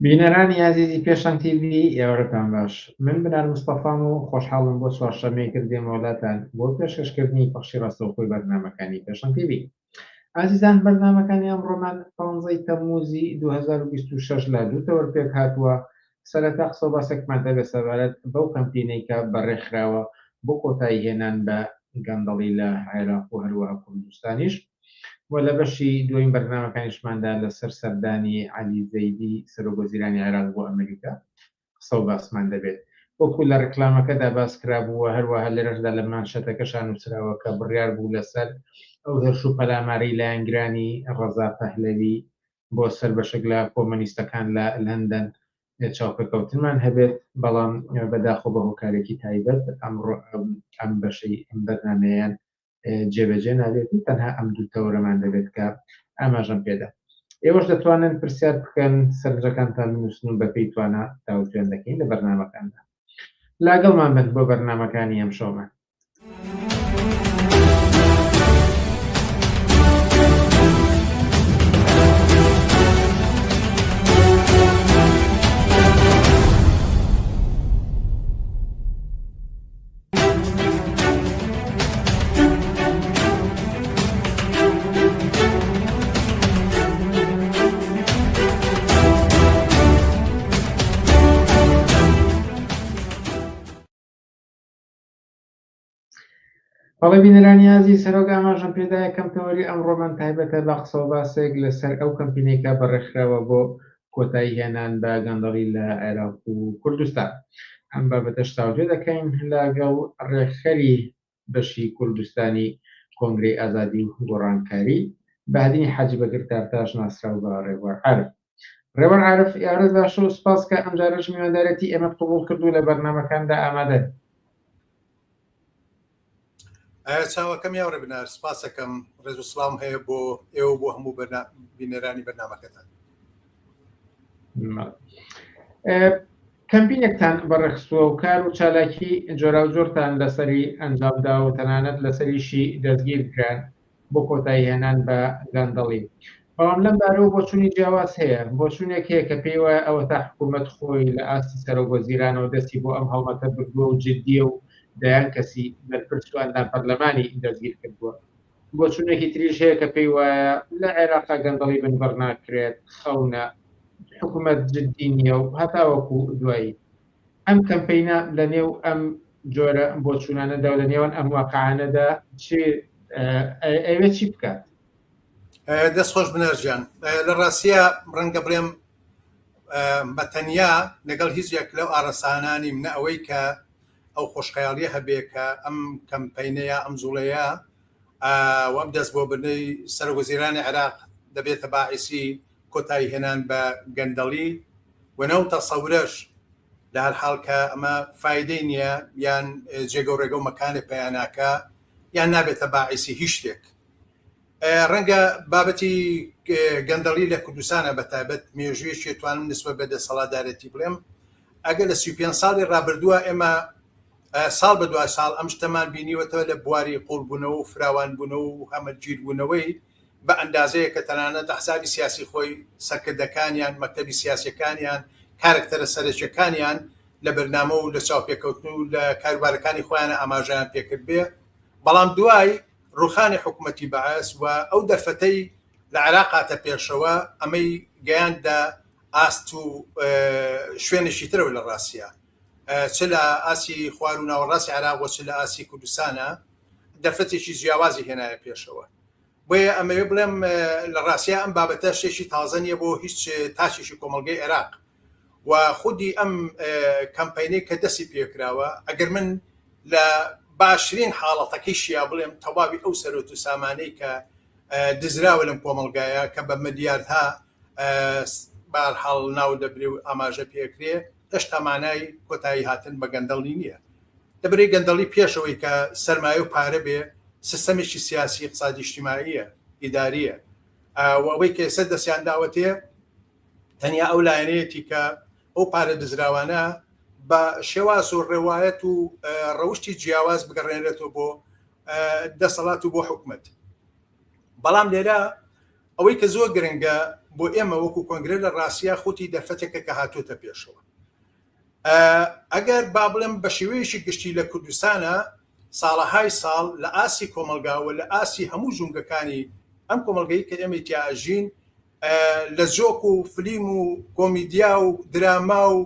بینەرانی ئازیزی پێشەنگ تیڤی ئێوارەتان باش من بنار مستەفام و خۆشحاڵم بۆ چوارشەممەی تر دێمەوە لاتان بۆ پێشکەشکردنی پەخشی ڕاستەوخۆی بەرنامەکانی پێشەنگ تیڤی ئازیزان بەرنامەکانی ئەمڕۆمان پانزەی تەمموزی 2026 لە دوو تەوەر پێک هاتووە سەرەتا قسە و باسێکمان دەبێت سەبارەت بەو کەمپینەی کە بەڕێخراوە بۆ کۆتایی هێنان بە گەندەڵی لە عێراق و هەروەها کوردستانیش و لە بەشی دووەمی بەرنامەکانیشماندا لەسەر سەردانی عەلی زەیدی سەرۆک وەزیرانی عێراق بۆ ئەمریکا قسە و باسمان دەبێت. وەکو لە ڕیکلامەکەدا باس کرابوو و هەروەها لێرەشدا لە مانشێتەکەشا نووسراوە کە بڕیار بوو لەسەر ئەو هێرش و پەلامارەی لایەنگرانی ڕەزا پەهلەوی بۆ سەر بەشێک لە کۆمەنیستەکان لە لەندەن چاوپێکەوتنمان هەبێت، بەڵام بەداخەوە بە هۆکارێکی تایبەت ئەمڕۆ ئەم بەشەی ئەم بەرنامەیەیان جێبەجێ نابێت و تەنها ئەم دوو تەوەرەمان دەبێت کە ئاماژەم پێدا. ئێوەش دەتوانن پرسیار بکەن، سەرنجەکانتان بنووسن و بەپێی توانا تاوتوێن دەکەین لە بەرنامەکاندا. لاگەڵمان بن بۆ بەرنامەکانی ئەمشەومان. بەڵێ بینەرانی ئازیز سەرۆک ئاماژەم پێدا یەکەم تەوەری ئەمڕۆمان تایبەتە بە قسە و باسێک لەسەر ئەو کەمپینێکە بەڕێکخراوە بۆ کۆتایی هێنان بە گەندەڵی لە عێراق و کوردستان. ئەم بابەتەش تاوتوێ دەکەین لەگەڵ ڕێکخەری بەشی کوردستانی کۆنگرەی ئازادی و گۆڕانکاری بەهدینی حاجی بەکر تارتاش ناسراو بە ڕێبوار عارف. ڕێبوار عارف یارت باشە و سپاس کە ئەمجارەش میواندارێتی ئێمەت قبوڵ کرد و لە بەرنامەکاندا ئامادەن. چاوەکەم یاوڕێ بنار سپاسەکەم ڕێز و سڵاوم هەیە بۆ ئێوە بۆ هەموو بینەرانی بەرنامەکەتان. کەمپینێکتان بەڕێخستووە و کار و چالاکی جۆراوجۆرتان لەسەری ئەنجامدا و تەنانەت لەسەریشی دەستگیر کران بۆ کۆتاییهێنان بە گەندەڵی. بەڵام لەم بارەوە بۆچوونی جیاواز هەیە. بۆچوونێک هەیە کە پێی وایە ئەوەتا حکوومەت خۆی لە ئاستی سەرۆکوەزیرانەوە دەستی بۆ ئەم هەڵمەتە بردووە و جددییە و دەیان کەسی بەرپرس و ئەندام پەرلەمانی دەستگیر کردووە. بۆچوونێکی تریش هەیە کە پێی وایە لە عێراقا گەندەڵی بنبڕ ناکرێت، خەونە، حکوومەت جددی نییە و هەتاوەکوو دوایی. ئەم کەمپەینە لە نێو ئەم جۆرە بۆچوونانەدا و لە نێوان ئەم واقعانەدا چی ئەوێ چی بکات؟ دەست خۆش بنار گیان لە ڕاستیە ڕەنگە بڵێم بە تەنیا لەگەڵ هیچ یەک لەو ئارەسانانیم نە ئەوەی کە ئەو خۆشخەیاڵیە هەبێ کە ئەم کەمپەینەیە ئەم جوڵەیە و ئەم دەست بۆ بردنەی سەرۆک وەزیرانی عێراق دەبێتە باعیسی کۆتایی هێنان بە گەندەڵی و نەو تەسەورەش لە هەر حاڵ کە ئەمە فایدەی نییە یان جێگە و ڕێگە و مەکانێ پەیا ناکا یان نابێتە باعیسی هیچ شتێک. ڕەنگە بابەتی گەندەڵی لە کوردستانە بە تایبەت مێژوویەکی توانم نسبەت بە دەسەڵاتدارێتی بڵێم ئەگەر لە 35 ساڵی ڕابردووە ئێمە ساڵ بە دوای ساڵ ئەم شتەمان بینیوەتەوە لە بواری قوڵبوونەوە و فراوانبوونەوە و هەمەگیربوونەوەی بە ئەندازەیەک کە تەنانەت ئەحزابی سیاسی خۆی، سەرکردەکانیان، مەکتەبی سیاسیەکانیان، کارەکتەرە سەرەکیەکانیان لە بەرنامە و لە چاوپێکەوتن و لە کاروبارەکانی خۆیانا ئاماژەیان پێکردبێ، بەڵام دوای ڕوخانی حکومەتی بەعس و ئەو دەرفەتەی لە عێراق هاتە پێشەوە ئەمەی گەیاندە ئاست و شوێنێکی ترەوە لە ڕاستیا چ لە ئاستی خوار و ناوەڕاستی عێراق و چ لە ئاستی کوردستانا دەرفەتێکی جیاوازی هێنایە پێشەوە. بۆیە ئەمەوێ بڵێم لە ڕاستیا ئەم بابەتە شتێکی تازە نییە بۆ هیچ تاکێکی کۆمەڵگەی عێراق و خودی ئەم کەمپەینەی کە دەستی پێکراوە ئەگەر من لە باشترین حاڵەتەکەیشیا بڵێم تەواوی ئەو سەرۆت و سامانەی کە دزراوە لەم کۆمەڵگایە کە بە ملیاردها بارحاڵ ناو دەبرێ و ئاماژە پێکرێ هێشتا مانای کۆتایی هاتن بە گەندەڵی نییە لەبری گەندەڵی پێش ئەوەی کە سەرمایە و پارە بێ، سیستەمێکی سیاسی، ئیقتسادی، ئیجتیماعییە، ئیدارییە و ئەوەی کە ئێستا دەستیان داوەتێ تەنیا ئەو لایەنەیەتی کە ئەو پارە دزراوانە بە شێواز و ڕەوایەت و ڕەوشتی جیاواز بگەڕێنرێتەوە بۆ دەسەڵات و بۆ حکومەت. بەڵام لێرە ئەوەی کە زۆر گرنگە. بۆ ئێمە وەکو کۆنگرە لە ڕاستیا خوتی دەرفەتێکە کە هاتووەتە پێشەوە. ئەگەر با بڵێم بە شێوەیەکی گشتی لە کوردستانە ساڵەهای ساڵ لە ئاستی کۆمەڵگا و لە ئاستی هەموو جومگەکانی ئەم کۆمەڵگەی کە ئێمەی تیا ئەژین لە جۆک و فلیم و کۆمیدیا و دراما و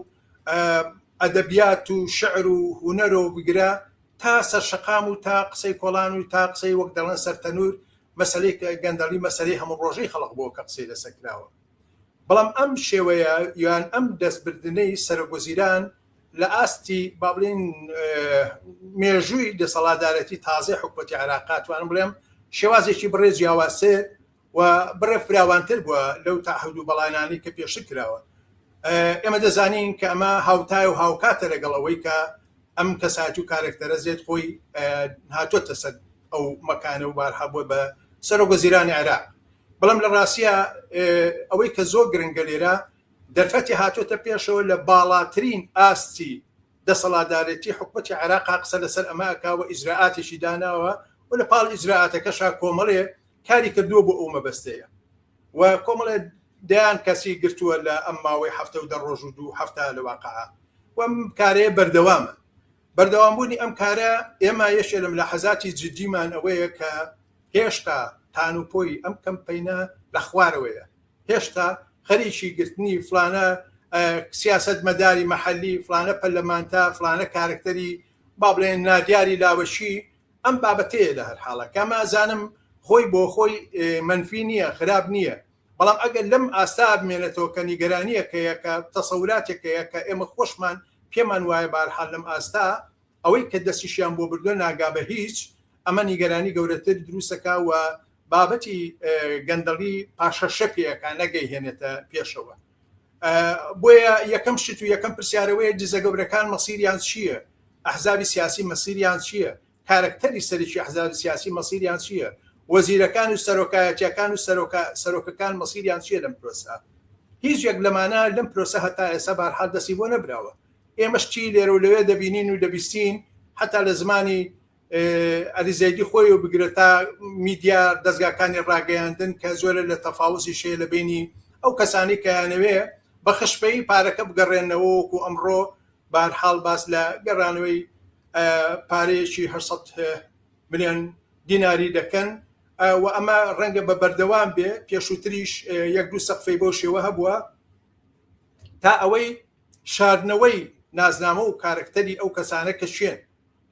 ئەدەبیات و شعر و هونەر و بگرە تا سەرشەقام و تا قسەی کۆڵان و تا قسەی وەک دەڵێن سەر تەنور مەسەلەی گەندەڵی مەسەلەی هەموو ڕۆژەی خەڵق بووە کە قسەی لەسەر کراوە. بەڵام ئەم شێوەیە یان ئەم دەستبردنەی سەرۆکوەزیران لە ئاستی با بڵێین مێژووی دەسەڵاتدارێتی تازەی حکوومەتی عێراق توانم بڵێم شێوازێکی بڕێ جیاوازتر و بڕێ فراوانتر بووە لەو تەعهود و بەڵێنانەی کە پێشتر کراوە. ئێمە دەزانین کە ئەمە هاوتای و هاوکاتە لەگەڵ ئەوەی کە ئەم کەسایەتی و کارەکتەرە زێد خۆی هاتۆتە سەر ئەو مەکانە و بارها بووە بە سەرۆک وەزیرانی عێراق. بەڵام لە ڕاستیا ئەوەی کە زۆر گرنگە لێرە دەرفەتی هاتۆتە پێشەوە لە باڵاترین ئاستی دەسەڵاتدارێتی حکومەتی عێراقا قسە لەسەر ئەمە ئەکا و ئیجرائاتێکی داناوە و لە پاڵ ئیجرائاتەکەشا کۆمەڵێ کاری کردووە بۆ ئەو مەبەستەیە و کۆمەڵێ دەیان کەسی گرتووە لە ئەم ماوەی هەفتە و دە ڕۆژ و دوو هەفتە لە واقعا و ئەم کارەیە بەردەوامە. بەردەوامبوونی ئەم کارە ئێمە یەکێ لە ملاحەزاتی جدیمان ئەوەیە کە هێشتا تانوپۆی ئەم کەمپەینە لە خوارەوەیە، هێشتا خەریکی گرتنی فلانە سیاسەتمەداری مەحەلی، فلانە پەرلەمانتا، فلانە کارەکتەری با بڵێن نادیاری لاوەکی ئەم بابەتەیە لە هەر حاڵە کە ئەمە ئەزانم خۆی بۆ خۆی مەنفی نییە، خراپ نییە، بەڵام ئەگەر لەم ئاستە بمێنێتەوە کە نیگەرانییەکەیە کە تەسەوراتێکەیە کە ئێمە خۆشمان پێمان وایە بەهەرحاڵ لەم ئاستە ئەوەی کە دەستیشیان بۆ بردووە ناگا بە هیچ، ئەمە نیگەرانی گەورەتر دروستەکا و بابەتی گەندەڵی پاشەکشە پێ ئەکا نەگەیهێنێتە پێشەوە. بۆیە یەکەم شت و یەکەم پرسیارەوەیە دزە گەورەکان مەسیریان چییە؟ ئەحزابی سیاسی مەسیریان چییە؟ کارەکتەری سەرەکی ئەحزابی سیاسی مەسیریان چییە؟ وەزیرەکان و سەرۆکایەتیەکان و سەرۆکەکان مەسیریان چییە لەم پرۆسە؟ هیچ یەک لەمانە لەم پرۆسە هەتا ئێستا بارحال دەستی بۆ نەبراوە. ئێمەش چی لێرە و لەوێ دەبینین و دەبیستین حتا لە زمانی عەلی زەیدی خۆی و بگرە تا میدیا دەزگاکانی ڕاگەیاندن کە زۆرە لە تەفاوزی شەیە لە بینی ئەو کەسانی کە یانەوێ بە خشپەیی پارەکە بگەڕێنەوە وەکو ئەمڕۆ بارحاڵ باس لە گەڕانەوەی پارەیەکی 800 ملیۆن دیناری دەکەن و ئەمە ڕەنگە بە بەردەوام بێ پێشووتریش یەک دوو سەقفەی بەو شێوە هەبووە تا ئەوەی شاردنەوەی نازنامە و کارەکتەری ئەو کەسانە کە کێن،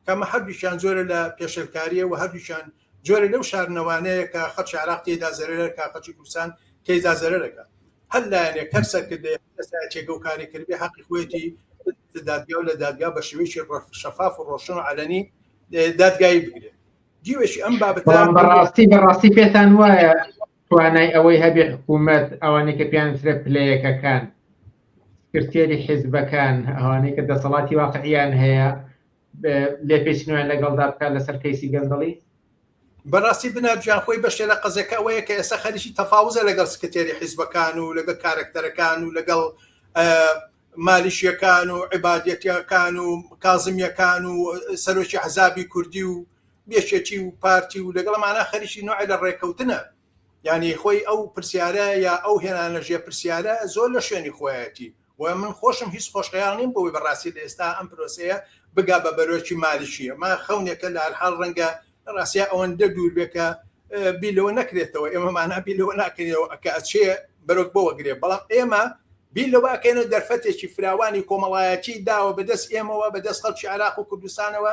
کە ئەمە هەردووکیان جۆرە لە پێشێلکارییە و هەردووکیان جۆرە لەو شاردنەوانەیە کە خەڵکی عێراق تێیدا زەرەر ئەکا، خەڵکی کوردستان تێیدا زەرەر ئەکا. هەر لایەنێک، هەر سەرکردەیەک، هەر کەسایەتییەک ئەو کارەی کردبێ حەقی خۆیەتی بچێتە دادگا و لە دادگا بە شێوەیەکی شەفاف و ڕۆشن و عەلەنی دادگایی بکرێ. دیوێکی ئەم بابەتە بەڵام بەڕاستی بەڕاستی پێتان وایە توانای ئەوەی هەبێ حکوومەت ئەوانەی کە پێیان وترێ پلەیەکەکان سکرتێری حیزبەکان ئەوانەی کە دەسەڵاتی واقعیان هەیە لێپێچینەوەیان لەگەڵدا بکات لەسەر کەیسی گەندەڵی؟ بەڕاستی بنار گیان خۆی بەشێ لە قەزەکە ئەوەیە کە ئێستا خەریکی تەفاوزە لەگەڵ سکرتێری حیزبەکان و لەگەڵ کارەکتەرەکان و لەگەڵ مالیشیەکان و عیبادیەتیەکان و کازمیەکان و سەرۆکی حەزابی کوردی و یەکێتی و پارتی و لەگەڵ ئەمانە خەریکی نوعێ لە ڕێکەوتنە یعنی خۆی ئەو پرسیارە یا ئەو هێنانە ژێ پرسیارە زۆر لە شوێنی خۆیەتی و من خۆشم هیچ خۆشخەیاڵ نیم بۆی بەڕاستی لە ئێستا ئەم پرۆسەیە بگا بە بەرۆکی مالکیە ما خەونێکە لە هەرحاڵ ڕەنگە ڕاستیا ئەوەندە دوور بێ کە بیر لەوە نەکرێتەوە ئێمەمانە بیر لەوە ناکەینەوە کە ئەچێ بەرۆک بەوە گرێ بەڵام ئێمە بیر لەوە ئەکەینەوە دەرفەتێکی فراوانی کۆمەڵایەتی داوە بەدەست ئێمەوە بەدەست خەڵکی عێراق و کوردستانەوە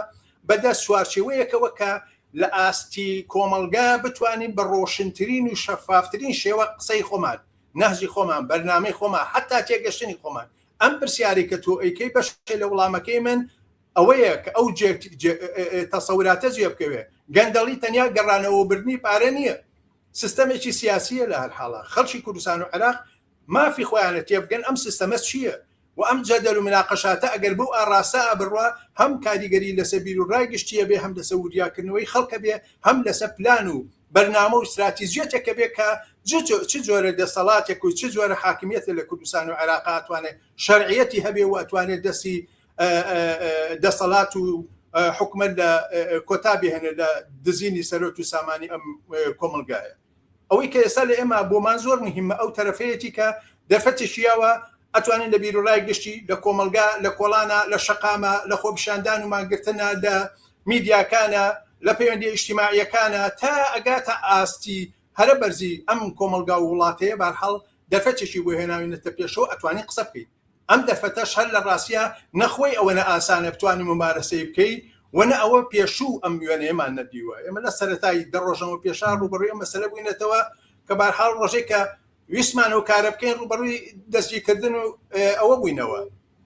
بەدەست چوارچێوەیەکەوە کە لە ئاستی کۆمەڵگا بتوانین بە ڕۆشنترین و شەفافترین شێوە قسەی خۆمان، نەهجی خۆمان، بەرنامەی خۆمان، حەتا تێگەشتنی خۆمان. ئەم پرسیارەی کە تۆ ئەیکەی بەشێ لە وڵامەکەی من ئەوەیە کە ئەو تەسەوراتە جێ بکەوێ. گەندەڵی تەنیا گەڕانەوە و بردنی پارە نییە، سیستەمێکی سیاسییە لە هەر حاڵا. خەڵکی کوردستان و عێراق مافی خۆیانە تێبگەن ئەم سیستەمە چییە و ئەم جەدەل و مناقەشاتە ئەگەر بەو ئاڕاستە بڕوا هەم کاریگەری لەسەر بیروڕای گشتی ئەبێ هەم لەسەر وریاکردنەوەی خەڵک ئەبێ هەم لەسەر پلان و بەرنامە و ستراتیجیەتێک ئەبێ کە چ جۆرە دەسەڵاتێک و چ جۆرە حاکمیەتێک لە کوردستان و عێراقا ئەتوانێ شەرعیەتی هەبێ و ئەتوانێ دەستی دەسەڵات و حکومەت لە کۆتا بهێنێ لە دزینی سەرۆت و سامانی ئەم کۆمەڵگایە. ئەوەی کە ئێستا لە ئێمە بۆمان زۆر مهمە ئەو تەرەفەیەتی کە دەرفەتێکی یاوە ئەتوانین لە بیروڕای گشتی لە کۆمەڵگا لە کۆڵانە لە شەقامە لە خۆپیشاندان و مانگرتنە لە میدیاکانە لە پەیوەندیە ئیجتیماعیەکانە تا ئەگاتە ئاستی هەرە بەرزی ئەم کۆمەڵگا و وڵاتەیە بارحاڵ دەرفەتێکی بۆ هێناوینەتە پێشەوە ئەتوانین قسە بکەین ئەم دەرفەتەش هەر لە ڕاستیا نە خۆی ئەوەنە ئاسانە بتوانی مومارەسەی بکەی و نە ئەوە پێشوو ئەم وێنەیەمان نەدیوە. ئێمە لە سەرەتای دە ڕۆژەوە پێشا ڕووبەڕووی ئەم مەسەلە بووینەتەوە کە بارحاڵ ڕۆژێک کە ویستمان ئەو کارە بکەین ڕووبەڕووی دەستگیرکردن و ئەوە بووینەوە.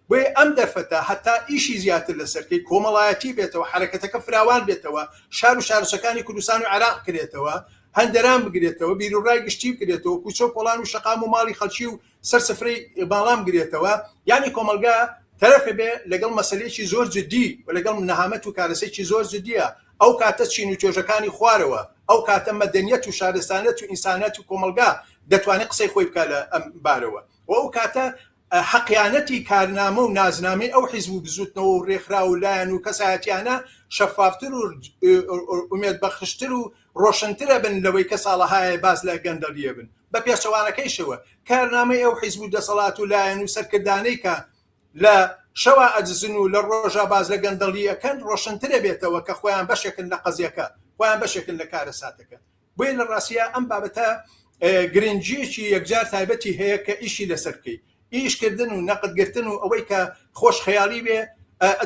بۆیە ئەم دەرفەتە هەتا ئیشی زیاتر لەسەر کەی کۆمەڵایەتی بێتەوە، حەرەکەتەکە فراوان بێتەوە، شار و شارۆچەکانی کوردستان و عێراق بکرێتەوە، هەندەران بگرێتەوە، بیروڕای گشتی بکرێتەوە، کوچە و کۆڵان و شەقام و ماڵی خەڵکی و سەر سفرەی باڵام گرێتەوە یانی کۆمەڵگا تەرەفە بێ لەگەڵ مەسەلەیەکی زۆر جدی و لەگەڵ نەهامەت و کارەسێکی زۆر جدیە ئەو کاتە چین و توێژەکانی خوارەوە ئەو کاتە مەدەنیەت و شارستانەت و ئینسانەت و کۆمەڵگا دەتوانێت قسەی خۆی بکا لە ئەم بارەوە و ئەو کاتە حەقیانەتی کارنامە و نازنامەی ئەو حیزب و بزوتنەوە و رێکخراو و لایەن و کەسایەتیانە شەفافتر و ئومێدبەخشتر و ڕۆشنترە بن لەوەی کە ساڵەهایە باس لە گەندەڵیە بن. بە پێچەوانەکەیشەوە کارنامەی ئەو حیزب و دەسەڵات و لایەن و سەرکردانەی کە لە شەوا ئەدزن و لە ڕۆژا باس لە گەندەڵی ئەکەن ڕۆشنترە بێتەوە کە خۆیان بەشێکن لە قەزیەکە، خۆیان بەشێکن لە کارەساتەکە. بۆیە لە ڕاستیا ئەم بابەتە گرنگییەکی یەکجار تایبەتی هەیە کە ئیشی لەسەر بکەی. ئیش کردن و نەقد گرتن و ئەوەی کە خۆش خەیاڵی بێ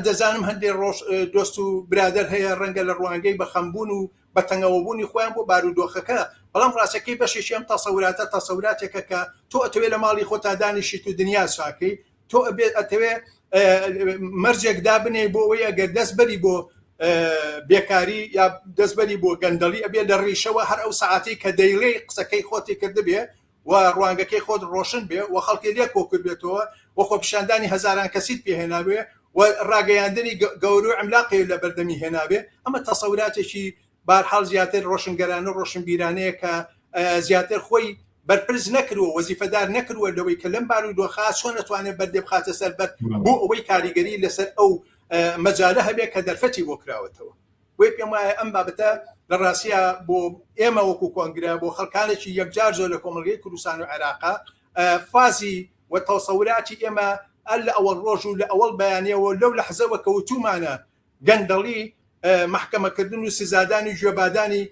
دەزانم هەندێ ڕۆژ دۆست و برادەر هەیە ڕەنگە لە ڕوانگەی بە خەمبوون و بە تەنگەوەبوونی خۆیان بۆ بارودۆخەکە بەڵام ڕاستەکەی بەشێکی ئەم تەسەوراتە تەسەوراتێکە کە تۆ ئەتەوێ لە ماڵی خۆتا دانیشیت و دنیا چاکەی تۆ ئەبێت ئەتەوێ مەرجێک دابنێ بۆ ئەوەی ئەگەر دەست بەری بۆ بێکاری یا دەستبەری بۆ گەندەڵی ئەبێ لە ڕیشەوە هەر ئەو سەعاتەی کە دەیڵێ قسەکەی خۆتی کردبێ و ڕوانگەکەی خۆت ڕۆشن بێ و خەڵکی لێ کۆ کردبێتەوە و خۆپیشاندانی هەزاران کەسیت پێ هێنابێ و ڕاگەیاندنی گەورە و عملاقی لە بەردەمی هێنابێ ئەمە تەسەوراتێکی بارحاڵ زیاتر ڕۆشنگەرانە و ڕۆشنبیرانەیە کە زیاتر خۆی بەرپرس نەکردووە وەزیفەدار نەکردووە لەوەی کە لەم بارودۆخە چۆن ئەتوانێت بەردێ بخاتە سەر بەرد بۆ ئەوەی کاریگەری لەسەر ئەو مەجالە هەبێت کە دەرفەتی بۆ کراوەتەوە. بۆیە پێم وایە ئەم بابەتە لە ڕاستیا بۆ ئێمە وەکو کۆنگرە بۆ خەڵکانێکی یەکجار زۆر لە کۆمەڵگەی کوردستان و عێراقا فازی و تەسەوراتی ئێمە هەر لە ئەوەڵ ڕۆژ و لە ئەوەڵ بەیانیەوە لەو لەحزەوە کە وتومانە گەندەڵی مەحکەمەکردن و سزادانی و گوێبادانی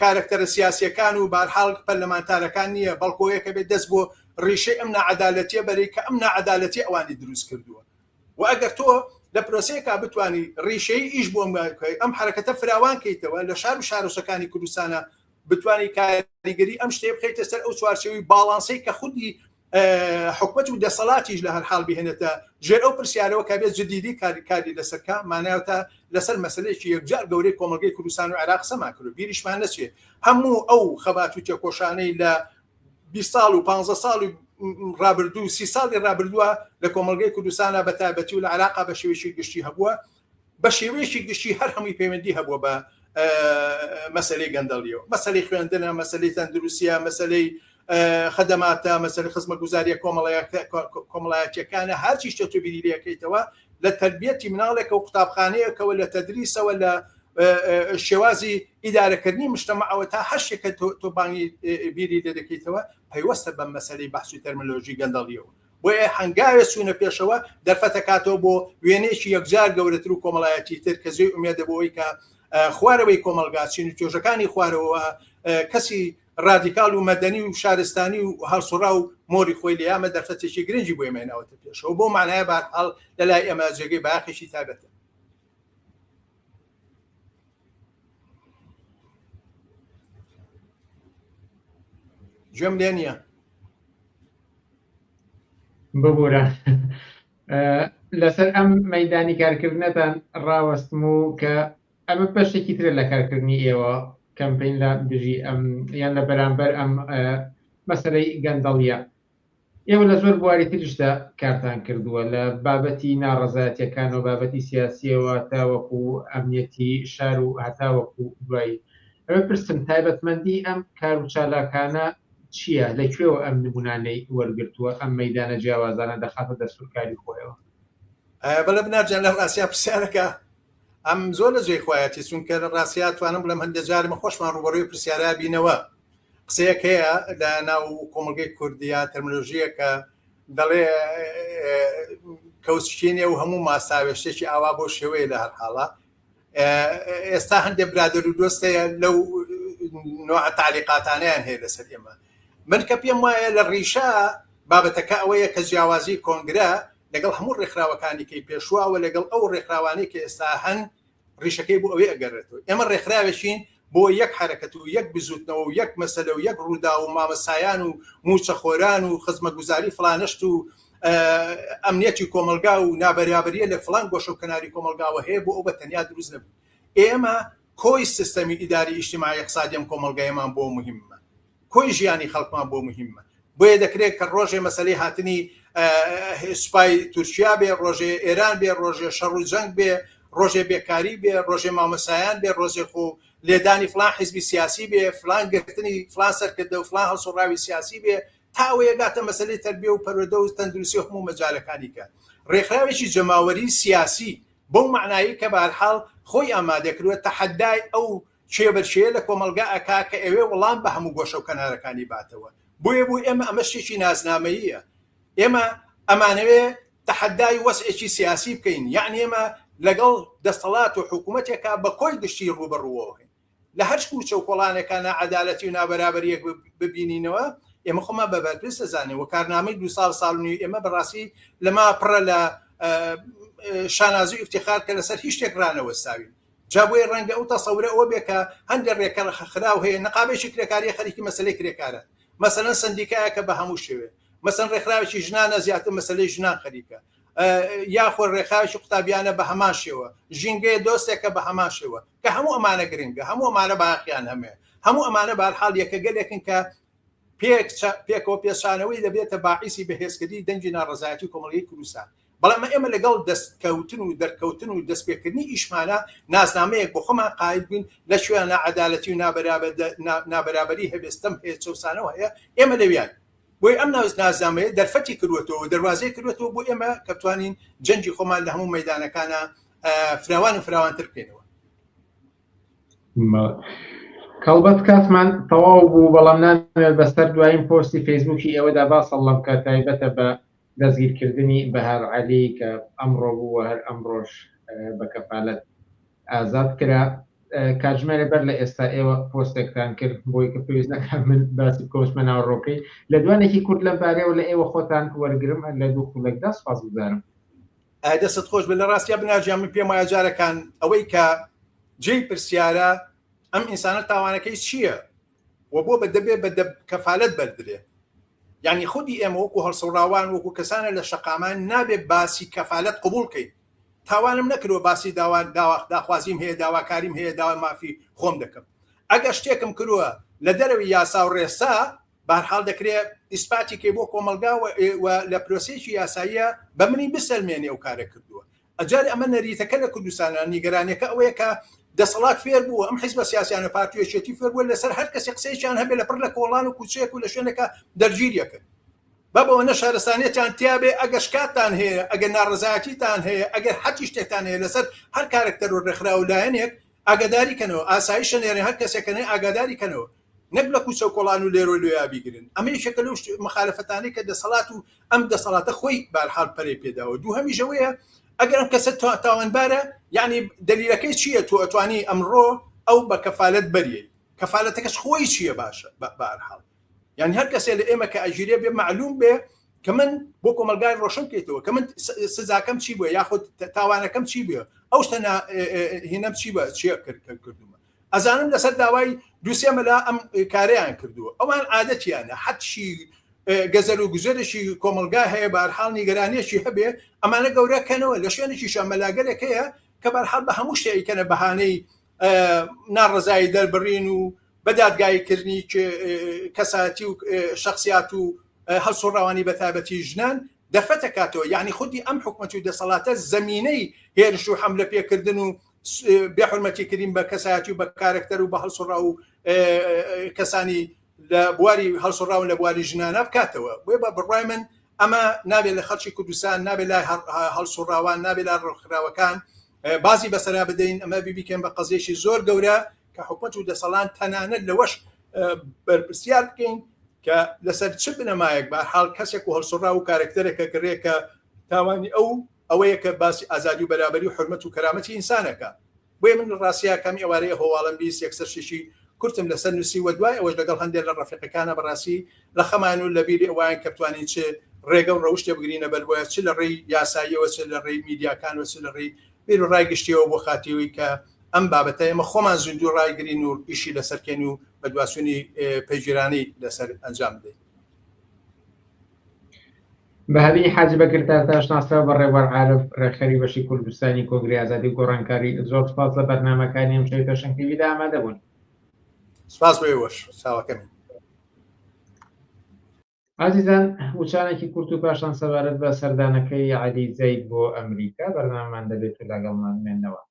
کارەکتەرە سیاسیەکان و بارحاڵ پەرلەمانتارەکان نییە بەڵکۆیەکە بێت دەست بۆ ڕیشەی ئەم ناعەدالەتیە بەری کە ئەم ناعەدالەتی ئەوانی دروست کردووە و ئەگەر تۆ لە پرۆسەیەکا بتوانی ڕیشەیی ئیش بۆ ئەم حەرەکەتە فراوان کەیتەوە لە شار و شارۆچەکانی کوردستانە بتوانی کاریگەری ئەم شتەیە بخەیتە سەر ئەو چوارچێوەی باڵانسەی کە خودی حکومەت و دەسەڵاتیش لە هەر حاڵ بهێنێتە ژێر ئەو پرسیارەوە کە بێت جدیدی کاری کاری لەسەرکە مانایەتە لەسەر مەسلەیەکی یەکجار گەورەی کۆمەڵگەی کوردستان و عێراق قسەمان کرد بیریشمان نەچێ هەموو ئەو خەبات و تێکۆشانەی لە 20 ساڵ و 15 ساڵی ڕابردوو سی ساڵی ڕابردووە لە کۆمەڵگەی کوردستانە بە تایبەتی و لە عێراقا بە شێوەیەکی گشتی هەبووە بە شێوەیەکی گشتی هەر هەمووی پەیوەندی هەبووە بە مەسلەی گەندەڵیەوە مەسلەی خوێندنە مەسلەی تەندروستیە مەسلەی خەدەماتە مەسلەی خزمەتگوزاریە کۆمەڵایەتیەکانە هەرچی شتە تۆ بیری لێکەیتەوە لە تەربیەتی مناڵێکە و قوتابخانەیەکەوە لە تەدریسەوە لە شێوازی ئیدارەکردنی مشتەمەعەوە تا هەر شتێک کە تۆ بانگی بیری لێ دەکەیتەوە پەیوەستە بە مەسەلەی بەحس و تەرمەلۆژی گەندەڵیەوە بۆیە هەنگاوێ چوونە پێشەوە دەرفەتەکاتەوە بۆ وێنەیەکی یەکجار گەورەتر و کۆمەڵایەتی تر کە جێی ئومێدە بۆ ئەوەی کە خوارەوەی کۆمەڵگا چین و توێژەکانی خوارەوە کەسی ڕادیکال و مەدەنی و شارستانی و هەڵسوڕاو مۆری خۆی لێ ئەمە دەرفەتێکی گرنگی بۆ ئێمە هێناوەتە پێشەوە بۆ مانایە بەهەرحاڵ لەلای ئێمە جێگەی بایەخێکی تایبەتە. گوێم لێ نییە. ببورە لەسەر ئەم مەدانی کارکردنەتان ڕاوەستم و کە ئەمە بەشێکی ترە لە کارکردنی ئێوە کەمپین لە دژی ئەم یان لە بەرامبەر ئەم مەسەلەی گەندەڵیە ئێوە لە زۆر بواری تریشدا کارتان کردووە لە بابەتی ناڕەزایەتیەکان و بابەتی سیاسیەوە تاوەکو ئەمنیەتی شار و هەتاوەکو دوایی ئەوێ پرسم تایبەتمەندی ئەم کار و چالاکانە چییە لە کوێوە ئەم نمونانەی وەرگرتووە ئەم مەدانە جیاوازانە دەخاتە دەستورکاری خۆیەوە؟ بەڵێ بنار جان لە ڕاستیا پرسیارەکە. ئەم زۆر لە جێی خۆیەتی چونکە لە ڕاستیا توانم بڵێم هەندێک جار ئێمە خۆشمان ڕووبەڕووی پرسیارا بینەوە. قسەیەک هەیە لە ناو کۆمەڵگەی کوردیا تەرملۆژییەکە دەڵێ کەوچکێنێ و هەموو ماساوێ شتێکی ئاوا بۆ شێوەیە لە هەر حاڵە ئێستا هەندێک برادەر و دۆست هەیە لەو نوع تعلیقاتانیان هەیە لەسەر ئێمە من کە پێم وایە لە ڕیشە بابەتەکە ئەوەیە کە جیاوازی کۆنگرە لەگەڵ هەموو ڕێکخراوەکانی کەی پێشوە و لەگەڵ ئەو ڕێکخراوانەی کە ئێستا هەن ڕیشەکەی بۆ ئەوێ ئەگەڕێتەوە. ئێمە ڕێکخراوێکین بۆ یەک حەرەکەت و یەک بزووتنەوە و یەک مەسەلە و یەک ڕووداو و مامۆستایان و مووچەخۆران و خزمەتگوزاری فڵانەشت و ئەمنیەتی کۆمەڵگا و نابەرابەریە لە فڵان گۆشە و کەناری کۆمەڵگاوە هەیە بۆ ئەو بە تەنیا دروست نەبوو. ئێمە کۆی سیستەمی ئیداری ئیجتیماعی ئیقتسادی ئەم کۆمەڵگایەمان بۆ موهیممە. کۆی ژیانی خەڵکمان بۆ موهیممە. بۆیە دەکرێت کە ڕۆژێ مەسەلەی هاتنی سوپای تورکیا بێ، ڕۆژێ ئێران بێ، ڕۆژێ شەڕ و جەنگ بێ، ڕۆژێ بێکاری بێ، ڕۆژێ مامۆستایان بێ، ڕۆژێ خۆ لێدانی فڵان حیزبی سیاسی بێ، فڵان گرتنی فڵان سەرکردە و فڵان هەڵسوڕاوی سیاسی بێ، تا ئەوەی ئەگاتە مەسەلەی تەربیە و پەروەردە و تەندروستی و هەموو مەجالەکانی کە. ڕێکخراوێکی جەماوەری سیاسی بەو مەعنایەی کە بەهەرحاڵ خۆی ئامادە کردوە تەحەدای ئەو کێبەرکێیە لە کۆمەڵگا ئەکا کە ئەوێ وڵام بە هەموو گۆشە و کەنارەکانی باتەوە. بۆیە بۆ ئێمە ئەمە شتێکی نازنامەییە. ئێمە ئەمانەوێ تەحەدای وەزعێکی سیاسی بکەین، یەعنی ئێمە لەگەڵ دەستەڵات و حکوومەتێکا بە کۆی گشتی ڕووبەڕووەوەین. لە هەرچ کووچە و کۆڵانێکا ناعەدالەتی و نابەرابەرییەک ببینینەوە، ئێمە خۆمان بە بەرپرس دەزانین و کارنامەی دوو ساڵ، ساڵ و نیوی ئێمە بەڕاستی لەمە پڕە لە شانازی و ئیفتیخار کە لەسەر هیچ شتێک ڕانەوەستاوین. جا بۆیە ڕەنگە ئەو تەسەورە ئەوە بێ کە هەندێک ڕێکخراو هەیە نەقابێکی کرێکاریە خەریکی مەسەلەی کرێکارە مەسەلەن سەندیکایەکە بە هەموو شێوێ مەسەن ڕێکخراوێکی ژنانە زیاتر مەسەلەی ژنان خەریکە یاخۆ ڕێکخراوێکی قوتابیانە بە هەمان شێوە ژینگەیە دۆستێکە بە هەمان شێوە کە هەموو ئەمانە گرنگە هەموو ئەمانە باخیان هەمێ هەموو ئەمانە بارحاڵ یەکە گەلێکن کە پێک پێکەوە پێچانەوەی دەبێتە باعیسی بەهێزکردنی دەنگی ناڕەزایەتی کۆمەڵگەی کوردستان. بەڵام ئێمە لەگەڵ دەستکەوتن و دەرکەوتن و دەستپێکردنی ئیشمانە ناسنامەیەک بۆ خۆمان قایل بووین لە کوێ ناعەدالەتی و نابەرابەری هەبێ ستەم هەیە چەوسانەوە هەیە ئێمە لەویاین. بۆیە ئەم ناسنامەیە دەرفەتی کردووەتەوە و دەروازەی کردووەتەوە بۆ ئێمە کە بتوانین جەنگی خۆمان لە هەموو مەیدانەکانا فراوان و فراوانتر بکەینەوە. کەڵبەت کاتمان تەواو بوو بەڵام نامەوێت بەسەر دوایین پۆستی فەیسبووکی ئێوەدا باسەڵم کە تایبەتە بە دەستگیرکردنی بەهار عەلی کە ئەمڕۆ بوو و هەر ئەمڕۆش بە کەفالەت ئازاد کرا کاتژمێرێ بەر لە ئێستا ئێوە پۆستێکتان کرد بۆی کە پێویست نەکات من باسی بکەم بچمە ناوەڕۆکەی لێدوانێکی کورت لەم بارەیەوە لە ئێوە خۆتان وەرگرم لە دوو خولەکدا سوپاسگوزارم. ئای دەستت خۆش بێت لە ڕاستیا بنار گیان من پێم وایە جارەکان ئەوەی کە جێی پرسیارە ئەم ئینسانە تاوانەکەی چییە و بۆ بە دەبێ بە کەفالەت بەردرێ یعنی خودی ئێمە وەکو هەڵسوڕاوان وەکو کەسانە لە شەقامان نابێ باسی کەفالەت قبول کەین تاوانم نەکردوە باسی داوا داخوازیم هەیە داواکاریم هەیە داوای مافی خۆم دەکەم ئەگەر شتێکم کردووە لە دەرەوەی یاسا و ڕێسا بەهەرحاڵ دەکرێ ئیسپاتی کەی بۆ کۆمەڵگا و لە پرۆسەیەکی یاساییە بە منی بسەلمێنێ ئەو کارە کردووە. ئەجارێ ئەمە نەریتەکە لە کوردستانە، نیگەرانیەکە ئەوەیە کە دەسەڵات فێر بووە، ئەم حیزبە سیاسیانە پارتی و یەکێتی فێر بووە لەسەر هەر کەسێ قسەیەکیان هەبێ لە پڕ لە کۆڵان و کوچەیەک و لە شوێنێکا دەرگیریەکەن. بابە ئەوەنە شارستانیەتیان تیابێ ئەگەر شکاتتان هەیە، ئەگەر ناڕەزایەتیتان هەیە، ئەگەر هەرچی شتێکتان هەیە لەسەر هەر کارەکتەر و ڕێکخراو و لایەنێک ئاگاداری کەنەوە، ئاسایشە نێرن هەر کەسێک کە نەی ئاگاداری کەنەوە. نەک لە کوچە و کۆڵان و لێرە و لۆیا بیگرن. ئەمە یەکێکە لەو مخالەفەتانەی کە دەسەڵات و ئەم دەسەڵاتە خۆی بەهەرحاڵ پەرەی پێداوە. دووهەمیش ئەوەیە ئەگەر ئەم کەسە تاوانبارە یەعنی دەلیلەکەی چییە تۆ ئەتوانی ئەمڕۆ ئەو بە کەفالەت بەریەی؟ کەفالەتەکەش خۆی چییە باشە بەهەرحاڵ یانی هەر کەسێ لە ئێمە کە ئەگیرێ بێ مەعلوم بێ کە من بۆ کۆمەڵگای ڕۆشن بکەیتەوە کە من سزاکەم چی بووە یاخود تاوانەکەم چی بووە ئەو شتە هینەم چی بە چیە کردومە ئەزانم لەسەر داوای دوو سێ مەلا ئەم کارەیان کردووە ئەوان عادەتیانە حەچی گەزەر و گوزەرێکی کۆمەڵگا هەیە بارحاڵ نیگەرانیەکی هەبێ ئەمانە گەورە کەنەوە لە شوێنێکیشە مەلاگەلێک هەیە کە بەرحاڵ بە هەموو شتێ ئەیکەنە بەهانەی ناڕەزایی دەربڕین و بە دادگاییکردنی کەسایەتی و شخصیات و هەڵسوڕاوانی بە تایبەتی ژنان دەرفەتەکاتەوە یعنی خودی ئەم حکومەت و دەسەڵاتە زەمینەی هێرش و حەملە پێکردن و بێ حورمەتی کردین بە کەسایەتی و بە کارەکتەر و بە هەڵسوڕاو و کەسانی لە بواری هەڵسوڕاون لە بواری ژنانە بکاتەوە بۆیە بە بڕوای من ئەمە نابێت لە خەڵکی کوردستان نابێت لای هەڵسوڕاوان نابێت لای ڕێکخراوەکان. بازی بەسەرا بدەین، ئەمە ئەبێ بیکەین بە قەزیەکی زۆر گەورە کە حکومەت و دەسەڵات تەنانەت لەوەش بەرپرسیار بکەین کە لەسەر چ بنەمایەک بە حاڵ کەسێک و هەڵسوڕاو و کارەکتەرێکە کرێ کە تاوانی ئەو ئەوەیە کە باسی ئازادی و بەرابەری و حورمەت و کەرامەتی ئینسانەکە. بۆیە من ڕاستیا کەم ئێوارەیە هۆواڵم 20 یەکسەر شتێکی کورتم لەسەر نووسی و دوای ئەوەش لەگەڵ هەندێک لە ڕەفیقەکانە بەڕاستی لە خەمان و لە بیری ئەوان کە بتوانین چ ڕێگە و ڕەوشتێ بگرینە بەر بۆیە چ لە ڕێی یاساییەوە چ لە ڕێی میدیاکانەوە چ لە ڕێی بیر و ڕای گشتیەوە بۆ خاتیەوەی کە ئەم بابەتە ئێمە خۆمان زیندوو ڕایگرین و ئیشی لەسەر کەین و بەدواچوونی پەیگیرانەی لەسەر ئەنجام بدەین. بەهادینی حاجی بەکر تارتاش ناسراو بە ڕێبوار عارف ڕێکخەری بەشی کوردستانی کۆنگرەی ئازادی و گۆڕانکاری زۆر سپاس لە بەرنامەکانی ئەمشەوی پێشەنگ تیڤیدا ئامادە بوون. سپاس بۆ ئێوەش چاوەکەمی. ئازیزان وچانێکی کورت و پاشان سەبارەت بە سەردانەکەی عەلی زەید بۆ ئەمریکا بەرنامەمان دەبێت و لەگەڵمان بمێنەوە.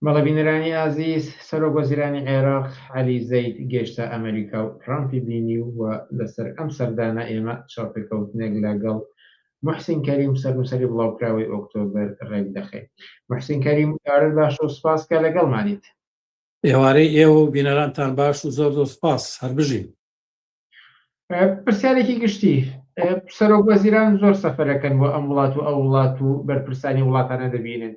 بەڵێ بینەرانی ئازیز، سەرۆک وەزیرانی عێراق عەلی زەید گەیشتە ئەمەریکا و ترامپی بینی و لەسەر ئەم سەردانە ئێمە چاوپێکەوتنێک لەگەڵ موحسین کەریم سەرنووسەری بڵاوکراوەی ئۆکتۆبەر ڕێکدەخەین. موحسین کەریم ئێوارەت باش و سوپاس کە لەگەڵمانیت. ئێوارەی ئێوە و بینەرانتان باش و زۆر زۆر سوپاس. هەر بژین. پرسیارێکی گشتی سەرۆک وەزیران زۆر سەفەرەکەن بۆ ئەم وڵات و ئەو وڵات و بەرپرسانی وڵاتانە دەبینن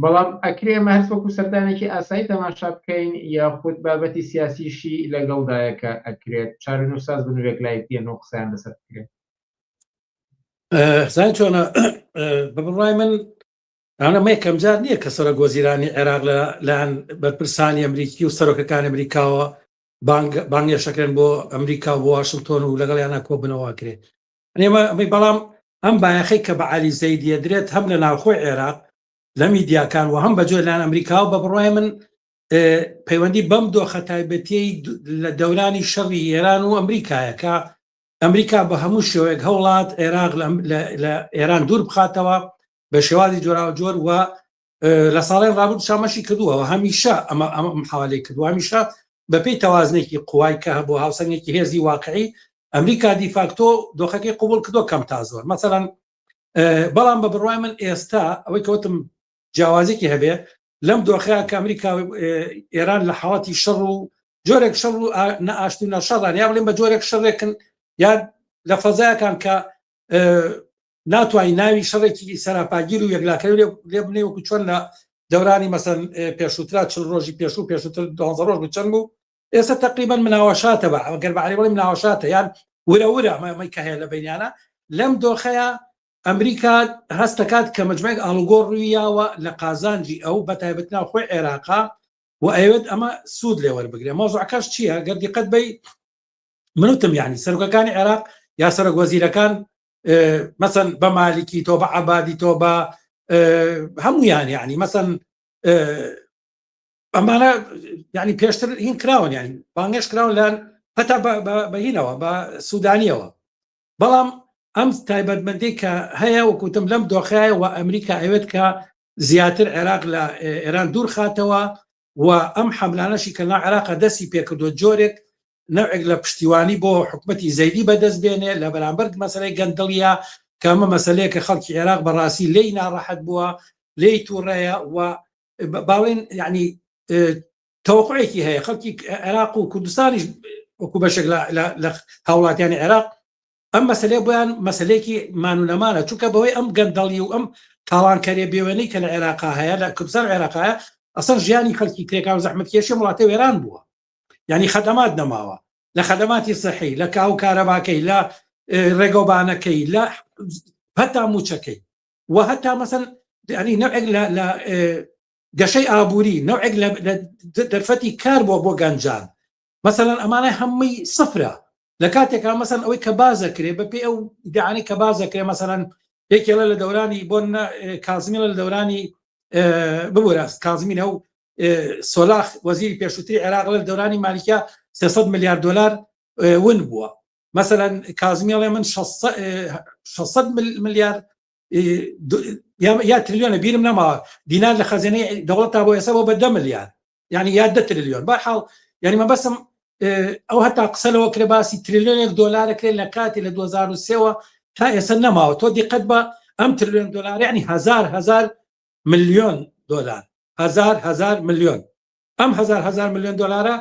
بەڵام ئەکرێ ئێمە هەر وەکو سەردانێکی ئاسایی تەماشا بکەین یاخود بابەتی سیاسیشی لەگەڵدایە کە ئەکرێت چارەنووسساز بن و یەکلایی بکەن و قسەیان لەسەر بکرێت؟ زانی چۆنە بە بڕوای من ئەمە یەکەمجار نییە کە سەرۆک وەزیرانی عێراق لە لایەن بەرپرسانی ئەمریکی و سەرۆکەکانی ئەمریکاوە بانگ بانگێشەکرێن بۆ ئەمریکا و بۆ واشنگتۆن و لەگەڵیانە کۆبنەوە کرێ ئێمە ئەمەی بەڵام ئەم بایەخەی کە بە عەلی زەیدیە درێت هەم لە ناوخۆی عێراق لە میدیاکان و هەم بە جۆر لایەن ئەمریکاوە بە بڕوای من پەیوەندی بەم دۆخە تایبەتیەی لە دەورانی شەڕی ئێران و ئەمریکایە کە ئەمریکا بە هەموو شێوەیەک هەوڵات عێراق لە ئێران دوور بخاتەوە بە شێوازی جۆراوجۆر و لە ساڵێن ڕابردوو شامەشی کردووە هەمیشە ئەمە ئەمە محاولەی کردووە هەمیشە بەپێی تەوازنێکی قوای کە هەبوو هاوسەنگێکی هێزی واقعی ئەمریکا دیفاکتۆ دۆخەکەی قوبول کردو کەم تا زۆر مەسەڵەن بەڵام بە بڕوای من ئێستا ئەوەی کەوتم جیاوازێکی هەبێ لەم دۆخەیە کە ئەمریکا ئێران لە حاڵەتی شەڕ و جۆرێک شەڕ و نەئاشتی و نەشەڕان یا بڵێن بە جۆرێک شەڕێکن یا لە فەزایەکان کە ناتوانانی ناوی شەڕێکی سەراپاگیر و یەکلاکەری لێ بنێ وەکو چۆن لە دەورانی مەسەن پێشووترا چل ڕۆژی پێشوو پێشووتر دوانزە ڕۆژ بوو چەند بوو ئێستا تقریبا مناوەشاتە بە ئەگەر بە عەرەبی بڵێم مناوەشاتە یان ورە ورە ئەمەی کە هەیە لە بینیانە لەم دۆخەیە ئەمریکا هەستەکات کە مجموعێک ئاڵوگۆڕ ڕوویاوە لە قازانجی ئەو بە تایبەت ناوخۆی عێراقا و ئەیەوێت ئەمە سوود لێ وەربگرێ مەوزوعەکەش چییە گەر دیقەت بەی من وتم یعنی سەرۆکەکانی عێراق یا سەرۆک وەزیرەکان مەسەن بە مالیکی تۆ بە عبادی تۆ بە هەمویان یعنی مەسەن ئەمانە یعنی پێشتر هین کراون یعنی بانگێش کراون لە هەتا بەهینەوە بە سوودانیەوە بەڵام ئەم تایبەتمەندی کە هەیە وەکوتم لەم دۆخایە و ئەمریکا ئەوێت کە زیاتر عێراق لە ئێران دوور خاتەوە و ئەم حەملانەشی کە نا عێراقە دەستی پێکردووە جۆرێک نەوعێک لە پشتیوانی بۆ حکومەتی زەیدی بەدەست بێنێ لە بەرامبەر مەسەلەی گەندەڵیە کە ئەمە مەسەلەیە کە خەڵکی عێراق بەڕاستی لێی ناڕەحەت بووە لێی تووڕەیە و باڵێن یعنی تەوەقعێکی هەیە خەڵکی عێراق و کوردستانیش وەکو بەشێک لە هاوڵاتیانی عێراق ئەم مەسلەیە بۆیان مەسلەیەکی مان و نەمانە چونکە بەوەی ئەم گەندەڵی و ئەم تاڵانکەریە بێوێنەی کە لە عێراقا هەیە لە کوردستان عێراقا هەیە ئەسڵ ژیانی خەڵکی کرێکار و زەحمەتکێشی ئەم وڵاتە وێران بووە یعنی خەدەمات نەماوە لە خەدەماتی سەحی لە کاو کارەباکەی لە ڕێگەوبانەکەی لە هەتا موچەکەی و هەتا مەسەن ینی نەوعێک لە گەشەی ئابووری نەوعێک لە دەرفەتی کار بۆ بۆ گەنجان مەسەلەن ئەمانە هەمووی سفرە لە کاتێکا مەسەن ئەوەی کە بازەکرێ بە پێی ئەو ئیدعانەی کە بازەکرێ مەسەلەن یەکێڵە لە دەورانی بۆ کازمیڵە لە دەورانی ببورە کازمین ئەو سۆلاخ وەزیری پێشووتری عێراق لە دەورانی مالیکیا 300 میلیارد دلار ون بووە مەسەلەن کازمیڵێ من 600 میلیارد یا تریلیۆنە بیرم نەماوە دینار لە خەزێنەی دەوڵەت تا بۆ ئێستا بۆ بە 10 ملیار یعنی یا 10 تریلیۆن بەرحاڵ یعنی مەبەستم. ئەو هەتا قسە لەوە کرێ باسی تریلیۆنێک دۆلارە کرێ لە کاتی لە 2023ەوە تا ئێستا نەماوە. تۆ دیقەت بە ئەم تریلیۆن دۆلار، یعنی هزار هزار ملیۆن دۆلار، هزار هزار ملیۆن، ئەم هزار هزار ملیۆن دۆلارە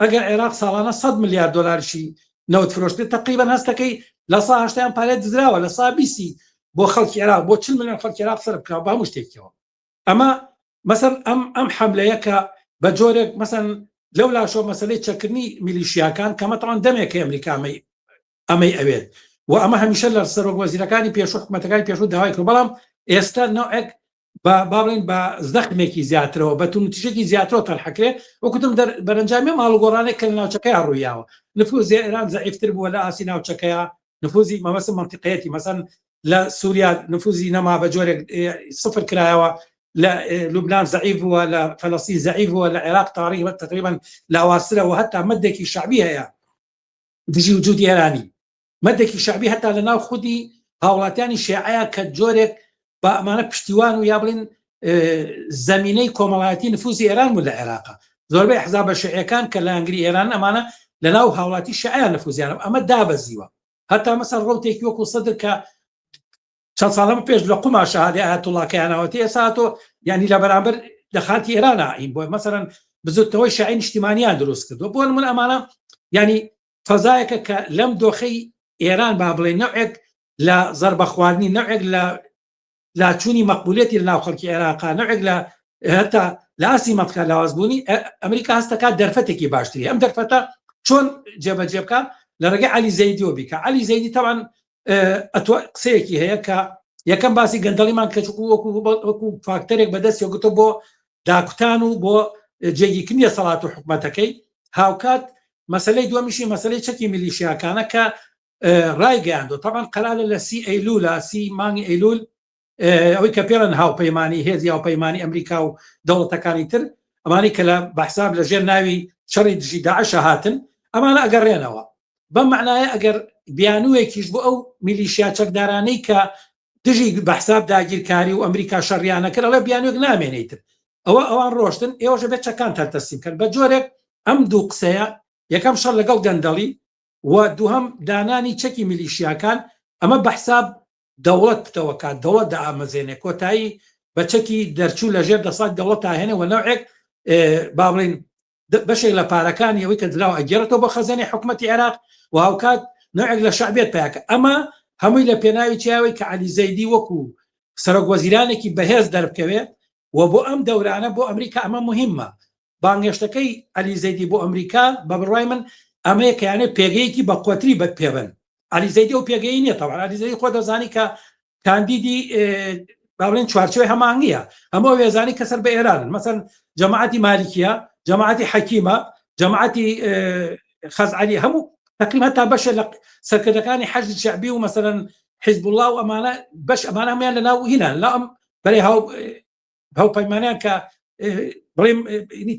ئەگەر عێراق ساڵانە 100 ملیار دۆلارشی نەوت فرۆشتێت، تقریبا هەستەکەی لە سا هەشتیان پارێ دزراوە، لە سا بیسی بۆ خەڵکی عێراق، بۆ 40 ملیۆن خەڵکی عێراق سەرف کراوە بە هەموو شتێکیەوە. ئەمە مەسەن ئەم حەملەیە کە بە جۆرێک مەسەن لەو لاشەوە مەسلەی چەکردنی میلیشیاکان کە مەتەڵەن دەمێک ئەمریکا ئەمەی ئەوێت و ئەمە هەمیشە لە سەرۆک وەزیرەکانی پێشوو حکومەتەکانی پێشوو داوای کرد، بەڵام ئێستا نەوعێک با بڵێن بە زەخمێکی زیاترەوە بە توندوتیژێکی زیاترەوە تەرحەکرێ. وەکوتم بەرەنجامی ماڵوگۆڕانێک کە لە ناوچەکەیا ڕوویاوە، نفوزی ئێران زەعیفتر بووە لە ئاستی ناوچەکەیا، نفوزی مەبەستم مەنتیقەیەتی، مەسەن لە سووریا نفوزی نەما بە جۆرێک سفر کرایەوە، لە لوبناان زەعیف بووە، لە فەلەستین زەعیف بووە، لە عێراق تاریخ تقریبا لاوازترە و هەتا مەدێکی شعبی هەیە دژی وجودی ئێرانی، مەدێکی شعبی هەتا لە ناو خودی هاوڵاتیانی شێعەیە کە جۆرێک بە ئەمانە پشتیوان و یا بڵین زمینەی کۆمەڵایەتی نفوزی ئێران بوو لە عێراق. زۆربەی حزابە شیعیەکان کە لایەنگری ئێران ئەمانە لە ناو هاوڵاتی شیعەیان نفوزیان ئەمە دابەزیوە. هەتا مەسەر ڕوتێکی وەکو سەدر کە چەند ساڵە پێش لە قوما شەهادەی ئایەتوڵڵاکەیانەوەتی ئێستا تۆ یعنی لە بەرامبەر لە خاکی ئێرانە ئین بۆ مەسەرەن بزوتنەوەی شیعی نیشتیمانیان دروست کردو. بۆ من ئەمانە یعنی فەزایەکە کە لەم دۆخەی ئێران با بڵێ نەوعێک لە زەربە خواردنی، نەوعێک لە لاچوونی مەقبولیەتی لە ناو خەڵکی عێراقا، نەوعێک لە هەتا لە ئاستی مەنتقە لاوازبوونی ئەمریکا هەستەکات دەرفەتێکی باشتری. ئەم دەرفەتە چۆن جێبەجێ بکە؟ لە ڕێگەی عەلی زەیدیەوە بیکە. عەلی زەیدی تەوان قسەیەکی هەیە کە یەکەم باسی گەندەڵیمان کە چکو وەکو فاکتەرێک بەدەستی گوتە بۆ داکوتان و بۆ جێگیرکردنی دەسەڵات و حکومەتەکەی. هاوکات مەسلەی دووەمیشی مەسلەی چەکی میلیشیاکانە کە ڕایگەیاندو تەبعەن قەرارە لە سی ئەیلولا، سی مانگی ئەیلول، ئەوەی کە پێڵەن هاوپەیمانی هێزی هاوپەیمانی ئەمریکا و دەوڵەتەکانی تر، ئەمانەی کە لە بەحساب لە ژێر ناوی شەڕی دژی داعش هاتن، ئەمانە ئەگەڕێنەوە. بەم معنایە ئەگەر بیانوویەکیش بۆ ئەو میلیشیا چەکدارانەی کە دژی بەحساب داگیرکاری و ئەمریکا شەڕیانە کرد، ئەڵێ بیانووێک نامێنێتر، ئەوە ئەوان ڕۆشتن، ئێوەشە بێت چەکانتان تەسلیم کەن. بە جۆرێک ئەم دوو قسەیە، یەکەم شەڕ لەگەڵ گەندەڵی و دووهەم دانانی چەکی میلیشیاکان، ئەمە بەحساب دەوڵەت پتەوەکات، دەوڵەت دائامەزێنێ، کۆتایی بە چەکی دەرچوو لە ژێر دەسەڵاتی دەوڵەت تاهێنێ و نەوعێک با بڵێین بەشێک لە پارەکانی ئەوەی کە دراوە ئەگێڕێتەوە بۆ خەزێنەی حکومەتی عێراق و هاوکات نەوعێک لە شەعبیەت پیاکە. ئەمە هەمووی لە پێناوی چیاوەی کە عەلی زەیدی وەکو سەرۆک وەزیرانێکی بەهێز دەربکەوێت و بۆ ئەم دەورانە بۆ ئەمریکا ئەمە مهمە. بانگێشتەکەی عەلی زەیدی بۆ ئەمریکا بە بڕوای من ئەمەیە کە یانێ پێگەیەکی بە قوتری بە پێبن. عەلی زەیدی ئەو پێگەی نییە. تەبعەن عەلی زەیدی خۆ دەزانی کە کاندیدی با بڵێن چوارچێوەی هەمانگیە، هەموو وێزانی کە سەر بە ئێرانن، مەسەن جەماعەتی مالیکیە، جەماعەتی حەکیمە، جەماعەتی خەزعەلی، هەموو تقریبا تا بەشێ لە سەرکردەکانی حەشد شەعبی و مەسەلەن حیزب الله و ئەمانە بەش ئەمانە هەمویان لە ناو هینان لە ئەم بەرەی هاو هاوپەیمانیان کە بڵێم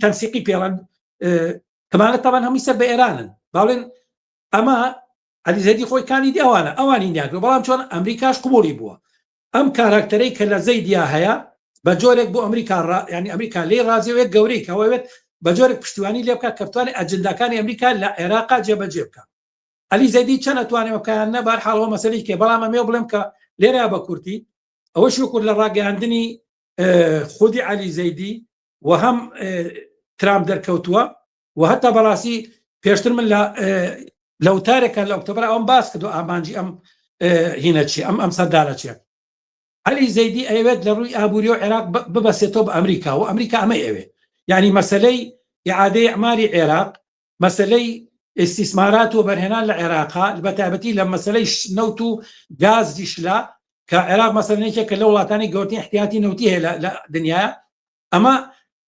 تەنسیقی پێڵەن کەمانە تاوان هەمووی سەر بە ئێرانن. باڵێن ئەمە عەلی زەیدی خۆی کاندیدی ئەوانە، ئەوانی نیانکرد، بەڵام چۆن ئەمریکاش قبوڵی بووە ئەم کاراکتەرەی کە لە زەیدیا هەیە بە جۆرێک بۆ ئەمریکا ینی ئەمریکا لێی ڕازیەوەیە گەورەی کەەوەێت بە جۆرێک پشتیوانی لێ بکات کە بتوانێت ئەجنداکانی ئەمریکا لە عێراقا جێبەجێ بکات. عەلی زەیدی چەند ئەتوانێت بکەیان نە بار حاڵەوە مەسەلەی کێ، بەڵام ئەمێ بڵێم کە لێرە بە کورتی ئەوەش وەکو لە ڕاگەیاندنی خودی عەلی زەیدی و هەم ترامپ دەرکەوتووە و هەتا بەڕاستی پێشتر من لە لە وتارێکە لە ئۆکتۆبەر ئەوم باس کردو ئامانجی ئەم هینە چی ئەم سەردانە چیە. عەلی زەیدی ئەیەوێت لە ڕووی ئابووری و عێراق ببەسێتەوە بە ئەمریکا و ئەمریکا ئەمەی ئەوێ، یعنی مەسلەی ئیعادەی ئەعماری عێراق، مەسلەی ئیستیسمارات و بەرهێنان لە عێراقا، بە تایبەتی لە مەسلەی نەوت و گازیش لە کە عێراق مەسەلەن یەکێکە لە وڵاتانی گەورترین احتیاطی نەوتی هەیە لە دنیاە. ئەمە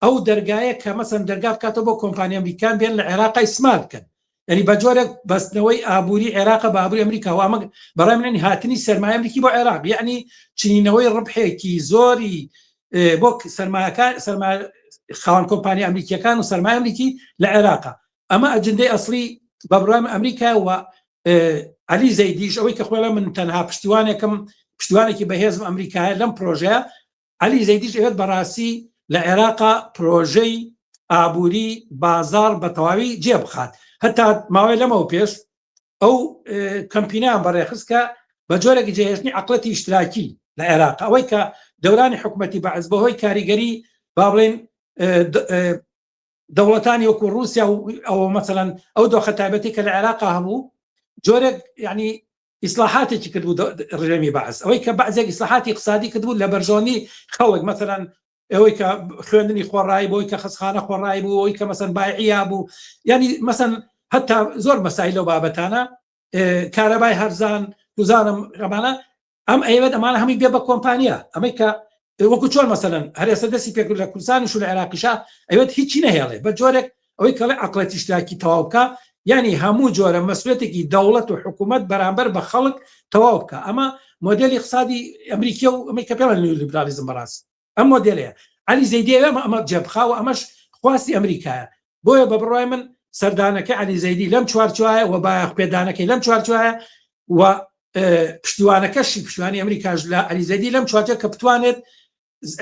ئەو دەرگایە کە مەسەن دەرگا بکاتەوە بۆ کۆمپانیا ئەمریکان بێن لە عێراقای سمار بکەن، یعنی بە جۆرێک بەستنەوەی ئابووری عێراق بە ئابووری ئەمریکا و ئەمە بەڕای من هاتنی سەرمایە ئەمریکی بۆ عێراق یعنی چنینەوەی ڕبحێکی زۆری بۆ سەرمایەکان، سەرمایە خاوەن کۆمپانیا ئەمریکیەکان و سەرمایە ئەمریکی لە عێراقا. ئەمە ئەجندەی ئەسڵی بە بڕوای من ئەمریکا و عەلی زەیدیش ئەوەی کە خۆی من تەنها پشتیوانێکم، پشتیوانێکی بەهێزم ئەمریکایە لەم پرۆژەیە. عەلی زەیدیش ئەوێت بەڕاستی لە عێراقا پرۆژەی ئابووری بازاڕ بە تەواوی جێ بخات. هەتا ماوەی لەمەوە پێش ئەو کەمپینیان بەڕێخست کە بە جۆرێکی جێهێشتنی عقلەتی ئیشتراکی لە عێراق، ئەوەی کە دەورانی حکوومەتی بەعس بەهۆی کاریگەری با بڵێن دەوڵەتانی وەکو رووسیا و ئەوە مەسەلەن ئەو دۆخە تایبەتی کە لە عێراقا هەبوو جۆرێک یعنی ئیسلاحاتێکی کردبوو ڕژێمی بەعس، ئەوەی کە بەعزێک ئیسلاحاتی اقتصادی کردبوو لە بەرژەوەندی خەڵک، مەسەلەن ئەوەی کە خوێندنی خۆڕایی بۆی کە خەسخانە خۆڕایی بوو، ئەوەی کە مەسەن بایعیا بوو، ینی مەسەن هەتا زۆر مەسایل لەو بابەتانە، کارەبای هەرزان دوزانم ئەمانە، ئەم ئەیەوێت ئەمانە هەمووی بێ بە کۆمپانیا. ئەمەی کە وەکو چۆن مەسەلەن هەر ئێستا دەستی پێکرد لە کوردستانیش و لە عێراقیشا، ئەوێت هیچی نەهێڵێ، بە جۆرێک ئەوەی کەڵێ عقلەتی اشتراکی تەواو بکە، یعنی هەموو جۆرە مەسئولیەتێکی دەوڵەت و حکوومەت بەرامبەر بە خەڵک تەواو بکە. ئەمە مۆدێلی اقتصادی ئەمریکیە و ئەمەی کە پێڵێن نیولیبرالیزم، بەڕاست ئەم مۆدێلەیە عەلی زەیدی ئەمە ئەمە جێبخا و ئەمەش خواستی ئەمریکایە. بۆیە بە بڕوای من سەردانەکەی عەلی زەیدی لەم چوارچوایە و بایەخ پێدانەکەی لەم چوارچوایە و پشتیوانەکەشی پشتیوانی ئەمریکاش لە عەلی زەیدی لەم چوارچە کە بتوانێت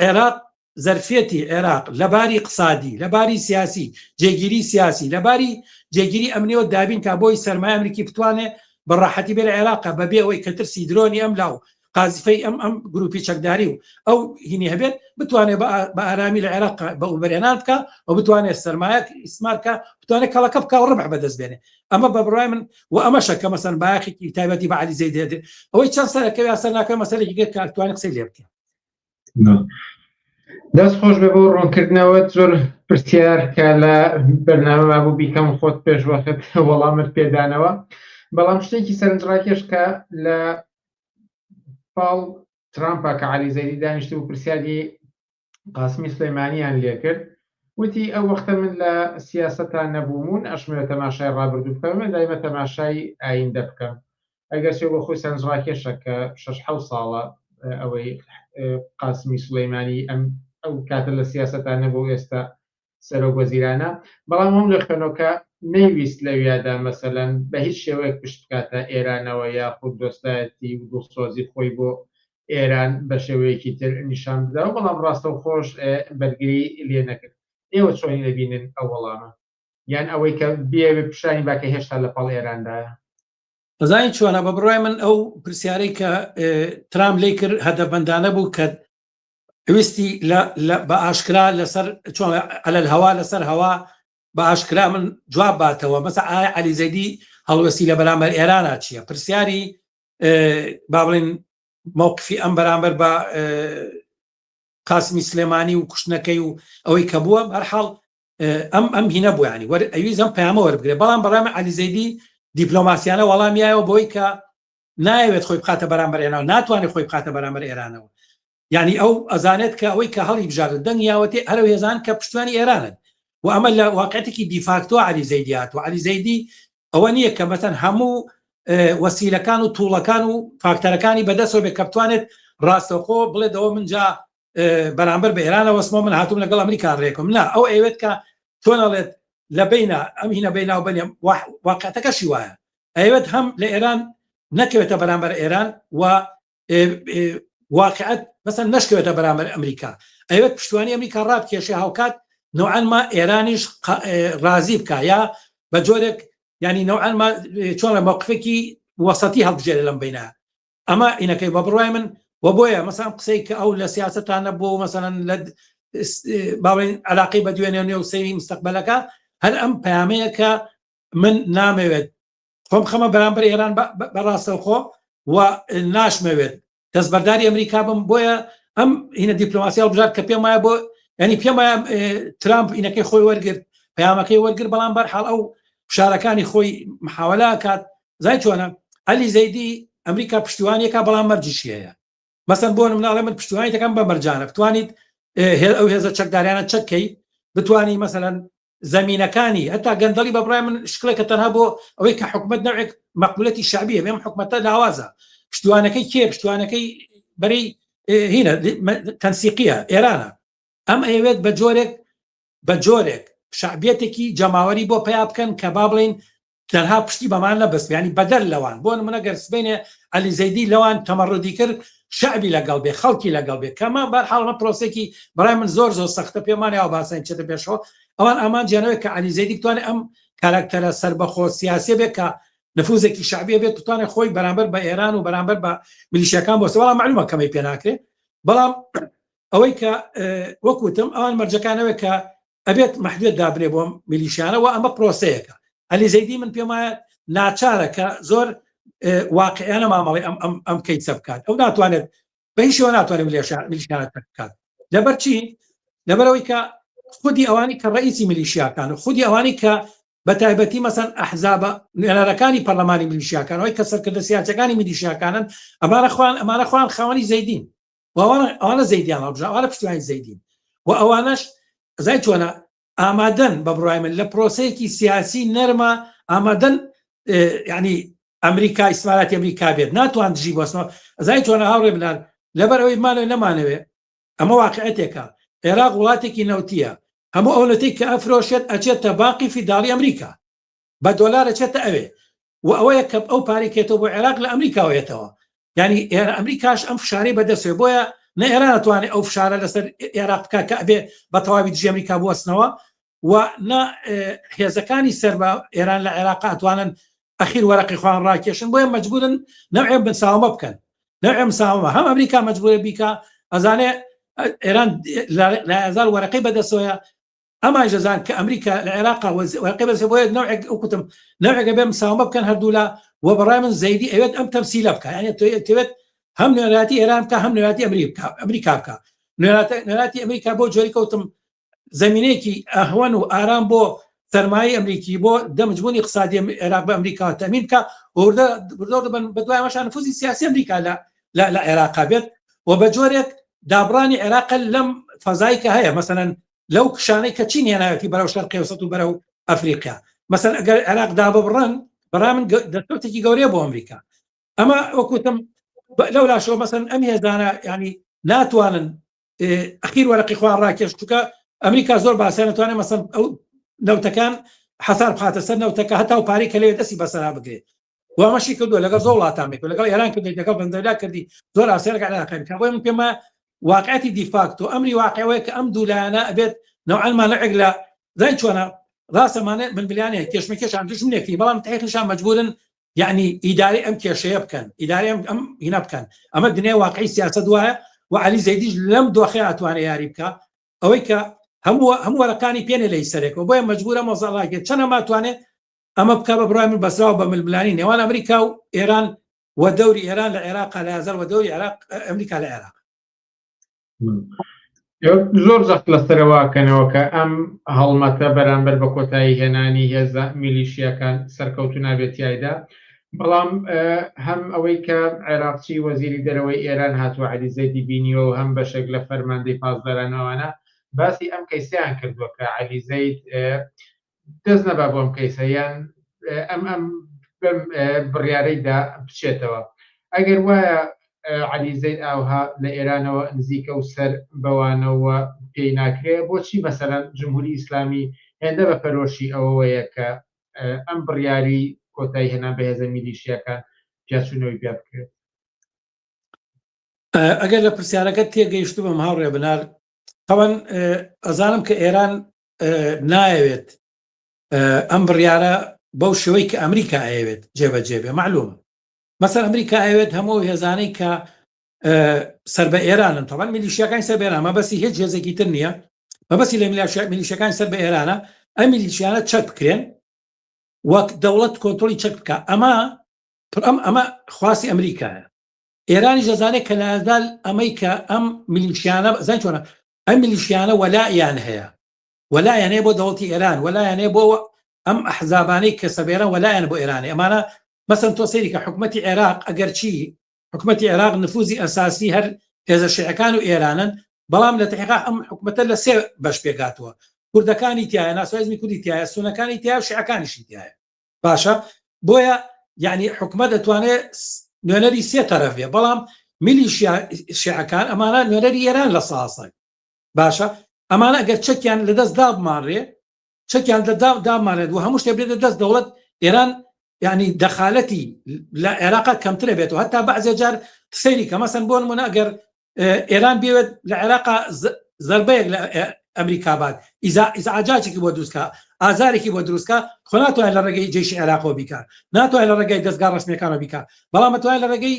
عێراق زەرفیەتی عێراق لەباری اقتصادی، لەباری سیاسی، جێگیری سیاسی، لەباری جێگیری ئەمنیەوە دابین کا، بۆی سەرمایە ئەمریکی بتوانێت بە ڕاحەتی بێ لە عێراق بەبێ ئەوەی کە ترسی درۆنی ئەم لاو قازیفەی ئەم ئەم گروپی چەکداری و ئەو هینی هەبێت، بتوانێت بە ئارامی لە عێراق بە وەبەرهێنان بکە و بتوانێت سەرمایە ئیسمار بکە، بتوانێت کەڵەکە بکە و ڕبح بەدەست بێنێ. ئەمە بە بڕوای من و ئەمەشە کە مەسەن بایەخێکی تایبەتی بە عەلی زەیدی هەبێت. ئەوەی چەند سەرەکەوێ یا سەر ناکەوێ مەسەلێکی گەر کە توانێت قسەی لێ بکە. دەست خۆش بێ بۆ ڕوونکردنەوەت. زۆر پرسیار کە لە بەرنامە بوو بیکەم خۆت پێش وەخت وەڵامت پێدانەوە، بەڵام شتێکی سەرنجڕاکێش کە لە پاڵ ترامپا کە عەلی زەیدی دانیشت و پرسیاری قاسمی سلەیمانیان لێکرد، وتی ئەو وەختە من لە سیاسەتا نەبووم و ئەشمەوێ تەماشای ڕابردوو بکەم، من دایمە تەماشای ئایندە بکەم. ئەگەرچی بۆ خۆی سەرنجڕاکێشە کە شەش حەوت ساڵە ئەوەی قاسمی سولەیمانی ئەم ئەو کاتە لە سیاسەتا نەبوو ئێستا سەرۆک وەزیرانە، بەڵام هەم لە خوێنەوە نەیویست لەویادا مەسەلەن بە هیچ شێوەیەک پشت بکاتە ئێرانەوە یاخود دۆستایەتی و دڵسۆزی خۆی بۆ ئێران بە شێوەیەکی تر نیشان بدا، بەڵام ڕاستەوخۆش بەرگری لێ نەکرد. ئێوە چۆنی دەبینن ئەو وەڵامە، یان ئەوەی کە بێوێ پیشانی با کە هێشتا لە پاڵ ئێراندایە؟ ئەزانی چۆنە، بە بڕای من ئەو پرسیارەی کە ترامپ لێی کرد هەدەفمەندانە بوو، کە ویستی بە ئاشکرا لەسەر چۆن عەلەل هەوا لەسەر هەوا بە ئاشکرا من جواب باتەوە، مەسە ئایا عەلی زەیدی هەڵوێستی لە بەرامبەر ئێرانە چییە؟ پرسیاری با بڵێن موقفی ئەم بەرامبەر بە قاسمی سلێمانی و کوشتنەکەی و ئەوەی کە بووە، بەرحاڵ ئەم ئەم هینە بوو، ینی وەر ئەویز ئەم پەیامە وەربگرێ. بەڵام بەڕای عەلی زەیدی دیپلۆماسیانە وەڵامیایەوە بۆی کە نایەوێت خۆی بخاتە بەرامبەر ئێران، ناتوانێت خۆی بخاتە بەرامبەر ئێرانەوە. یعنی ئەو ئەزانێت کە ئەوەی کە هەڵی بژاردە دەنگ یاوەتی هەرو هێزان کە پشتیوانی ئێرانن و ئەمە لە واقعەتێکی دیفاکتۆ عەلی زەیدی هاتووە. عەلی زەیدی ئەوە نییە کە مەسەن هەموو وەسیلەکان و توڵەکان و فاکتەرەکانی بەدەستەوە بێت کە بتوانێت ڕاستەوخۆ بڵێتەوە من جا بەرامبەر بە ئێرانە وەسمەوە، من هاتووم لەگەڵ ئەمریکا ڕێکم. نا، ئەو ئەوێت کە چۆن ئەڵێت لە بینە ئەم هینە بینا و بنێ، واقعەتەکەشی وایە، ئەیەوێت هەم لە ئێران نەکەوێتە بەرامبەر ئێران و واقعەت مەسەن نەشکەوێتە بەرامبەر ئەمریکا، ئەیەوێت پشتیوانی ئەمریکا ڕابکێشێ، هاوکات نوعا ما ئێرانیش ڕازی بکە یا بە جۆرێک ینی نوعا ما چۆن لە موقفێکی وەسەتی هەڵبژێرێ لەم بینە. ئەمە ئینەکەی بە بڕای من و بۆیە مەسەن قسەی کە ئەو لە سیاستانە بۆ مەسەن لە باڵێن علاقەی بە دوێنێ نێو سەیری مستەقبلەکە، هەر ئەم پەیامەیە کە من نامەوێت خۆم خەمە بەرامبەر ئێران بەڕاستەوخۆ و ناشمەوێت دەستبەرداری ئەمریکا بم. بۆیە ئەم هینە دیپلۆماسی هەڵبژارد کە پێم وایە بۆ ینی پێم وایە ترامپ ئینەکەی خۆی وەرگرت، پەیامەکەی وەرگر، بەڵام بەرحاڵ ئەو فشارەکانی خۆی محاولە کات. زای چۆنە عەلی زەیدی ئەمریکا پشتیوانیەکە، بەڵام مەرجیشی هەیە. مەسەن بۆ مناڵێ من پشتیوانی دەکەم بە مەرجانە بتوانیت ئەو هێزە چەکداریانە چەکەی، بتانی مەسەلەن زمینەکانی هەتا گەندەڵی. بە بڕای من شکڵێکە تەنها بۆ ئەوەی کە حکومت نەوێک مەقبولەتی شعبیە مێم حکومەتە لاوازە. پشتیوانەکەی کێ؟ پشتیوانەکەی بەرەی هینە تەنسیقیە ئێرانە. ئەم ئەیەوێت بە جۆرێک بە جۆرێک شعبیەتێکی جەماوەری بۆ پیا بکەن کە با بڵین تەنها پشتی بەمان نەبەست، ینی بەدەر لەوان. بۆ نمونە گەر سبەینێ عەلی زەیدی لەوان تەمەڕودی کرد، شعبی لەگەڵ بێ، خەڵکی لەگەڵ بێ. کەمە بەرحاڵمە پرۆسێکی بەڕای من زۆر زۆر سەختە، پێمانەوە باسەین چێتە پێشەوە. ئەوان ئامانجیانەوەی کە عەلی زەیدی بتوانێت ئەم کاراکتەرە سربەخۆ سیاسیە بێت کە نفوزێکی شعبیە بێت بتوانێت خۆی بەرامبەر بە ئێران و بەرامبەر بە میلیشیاکان بۆ بەڵام معلومە کەمەی پێ ناکرێت بەڵام ئەوەی کە وەکوتم ئەوان مەرجەکانەوە کە ئەبێت مەحدویەت دابنێ بۆ میلیشیانە و ئەمە پرۆسەیەکە عەلی زەیدی من پێم وایە ناچارە کە زۆر واقعیانە مامەڵی ئەم ئەم ئەم کەیسە بکات ئەو ناتوانێت بە هیچ شێوە ناتوانێت میلیشیانە تەک بکات لەبەر چی لەبەرەوەی کە خودی ئەوانی کە ڕئیسی میلیشیاکان و خودی ئەوانی کە بە تایبەتی مەسەن ئەحزابە نوێنەرەکانی پەرلەمانی میلیشیاکان ئەوەی کە سەرکردە سیاسەکانی میلیشیاکانن ئەمانە خوان ئەمانە خوان خاوەنی زەیدین ئەوانە زەیدیان هەڵبژا ئەوانە پشتیوانی زەیدین و ئەوانەش زای چۆنە ئامادەن بە بڕای من لە پرۆسەیەکی سیاسی نەرمە ئامادەن ینی ئەمریکا ئیسماراتی ئەمریکا بێت ناتوان دژی بەسمە زای چۆنە هاوڕێ بنار لەبەر ئەوەی مانەوێ نەمانەوێ ئەمە واقعەتێکە عێراق وڵاتێکی نەوتیە هەموو ئەو نەوتەی کە ئەفرۆشێت ئەچێتە باقی فیداڵی ئەمریکا بە دۆلار ئەچێتە ئەوێ و ئەوەیە کە ئەو پارەی کێتەوە بۆ عێراق لە ئەمریکاوە یەتەوە یعنی ئێرە ئەمریکاش ئەم فشارەی بەدەستێ بۆیە نە ئێران ئەتوانێت ئەو فشارە لەسەر عێراق بکات کە ئەبێ بە تەواوی دژی ئەمریکا بوەستنەوە و نە هێزەکانی سەر بە ئێران لە عێراق ئەتوانن ئەخیر وەرەقی خۆیان ڕاکێشن بۆیە مەجبورن نەوعێ بنساومە بکەن نەوعێ مساومە هەم ئەمریکا مەجبورە بیکا ئەزانێ ئێران لە هەزار وەرەقەی بەدەستەوەیە ئەمانیش دەزان کە ئەمریکا لە عێراقا وەرەقەی بەدەستەوە بۆیە نەوعێک ئەو کوتم نەوعێک ئەبێ مساومە بکەن هەردوولا و بەڕای من زەیدی ئەوێت ئەم تەمسیلە بکە یعنی تێوێت هەم نوێنەرایەتی ئێران بکە هەم نوێنەرایەتی ئەمریکا ئەمریکا بکە نوێنەرایەتی ئەمریکا بۆ جۆری کەوتم زمینەیەکی ئەهوەن و ئارام بۆ سەرمایەی ئەمریکی بۆ دەمجبوونی اقتصادی عێراق بە ئەمریکا تەمین بکە وردە وردە بن بە دوای ئەمەشان نفوزی سیاسی ئەمریکا لە لە عێراقا بێت و بە جۆرێک دابڕانی عێراق لەم فەزای کە هەیە مەسەلەن لەو کشانەی کە چین هێناوێتی بەرەو شەرقی ئەوسەت و بەرەو ئەفریقیا مەسەن ئەگەر عێراق داببڕن بەڕای من دەستکەوتێکی گەورەیە بۆ ئەمریکا ئەمە وەکوتم لەو لاشەوە مەسەن ئەم هێزانە ینی ناتوانن ئەخیر وەرەقی خۆیان ڕاکێش چونکە ئەمریکا زۆر باسیان نتوانێت مەسەن ئەو نەوتەکان حەسار بخاتە سەر نەوتەکە هەتا و پارەی کە لەوێ دەستی بەسەرا بگرێت و ئەمەشی کردووە لەگەڵ زۆر وڵاتان بێت لەگەڵ ئێران کردی لەگەڵ ڤەنزوێلا کردی زۆر ئاسان لەگەڵ عێراق کردی بۆیە من پێم وایە واقعەتی دیفاکتۆ ئەمری واقعەوەیە کە ئەم دوو لایەنە ئەبێت نەوعەن ما نەوعێک لە زای چۆنە ڕاستەمانە من بلیانەیە کێشمەکێشان دژمنێکی بەڵام تحقیقیشان مەجبورن یعنی ئیدارەی ئەم کێشەیە بکەن ئیدارەی ئەم ئەم هینا بکەن ئەمە دنیای واقعی سیاسەت وایە و عەلی زەیدیش لەم دۆخەیە ئەتوانێ یاری بکە ئەوەی کە هەموو هەموو وەرەقانی پێنێ لە سەرێکەوە بۆیە مەجبورە مۆزە ڕاگرێت چەند ئەماتوانێت ئەمە بکە بە بڕای من بەسراوە بە ململانی نێوان ئەمریکا و ئێران و دەوری ئێران لە عێراق لە هەزار و دەوری عێراق ئەمریکا لە عێراق زۆر زەخت لەسەرەوە کەنەوە کە ئەم هەڵمەتە بەرامبەر بە کۆتایی هێنانی هێزە میلیشیاکان سەرکەوتو نابێت تایدا بەڵام هەم ئەوەی کە عێراقچی وەزیری دەرەوەی ئێران هاتووە عەلی زەیدی بینیوە و هەم بەشێک لە فەرماندەی پاسدارانەوانە باسی ئەم کەیسیان کردووە کە عەلی زەید دەست نەبا بۆ ئەم کەیسە یان ئەم ئەم بەم بڕیارەی دا بچێتەوە ئەگەر وایە عەلی زەید ئاوها لە ئێرانەوە نزیکە و سەر بەوانەوە پێی ناکرێ بۆچی مەسەلەن جمهوری ئیسلامی هێندە بە پەرۆشی ئەوەوەیە کە ئەم بڕیاری کۆتایی هێنان بە هێزە میلیشیاکان پیاچوونەوەی پیا بکرێت؟ ئەگەر لە پرسیارەکە تێگەیشتبم هاوڕێ بنار تەوان ئەزانم کە ئێران نایەوێت ئەم بڕیارە بەو شێوەی کە ئەمریکا ئەیەوێت جێبەجێ بێ معلومە مەسەر ئەمریکا ئەوێت هەموو هێزانەی کە سەر بە ئێرانن تەوان میلیشیاکانی سەر بە ئێران مەبەستی هیچ هێزێکی تر نییە مەبەستی لە میلیشیاکانی سەر بە ئێرانە ئەم میلیشیانە چەک بکرێن وەک دەوڵەت کۆنترۆڵی چەک بکە ئەمە ئەم ئەمە خواستی ئەمریکایە ئێرانی دەزانێت کە لازال ئەمەی کە ئەم میلیشیانە زان چۆنە ئەم میلیشیانە وەلایان هەیە وەلایان هەیە بۆ دەوڵەتی ئێران وەلایان هەیە بۆ ئەم ئەحزابانەی کە سەبێران وەلایان بۆ ئێرانی ئەمانە مەسەن تۆ سەیری کە حکوومەتی عێراق ئەگەرچی حکوومەتی عێراق نفوزی ئەساسی هەر هێزە شیعەکان و ئێرانن بەڵام لە تحقیقا ئەم حکوومەتە لە سێ بەش پێکهاتووە کوردەکانی تایە ناسیۆنالیزمی کوردی تایە سونەکانی تایە و شیعەکانیشی تایە باشە بۆیە یعنی حکومەت دەتوانێت نوێنەری سێ تەرەف بێ بەڵام میلیشیا شیعەکان ئەمانە نوێنەری ئێران لە ساسە باشە ئەمانە ئەگەر چەکیان لەدەست دابمانرێ چەکیان لە دامانێت و هەموو شتێ بێتە دەست دەوڵەت ئێران یعنی دەخالەتی لە عێراق کەمترە بێت و هەتا بەعزێ جار سەیری کە مەسەن بۆ نمونە ئەگەر ئێران بێت لە عێراق زربەیەک لە ئەمریکا بات ئیزا ئیزعاجاتێکی بۆ دروستکا ئازارێکی بۆ دروستکا خۆ ناتوانێت لە ڕێگەی جێشی عێراقەوە بیکا ناتوانێت لە ڕێگەی دەستگا ڕسمیەکانەوە بیکا بەڵام ئەتوانێت لە ڕێگەی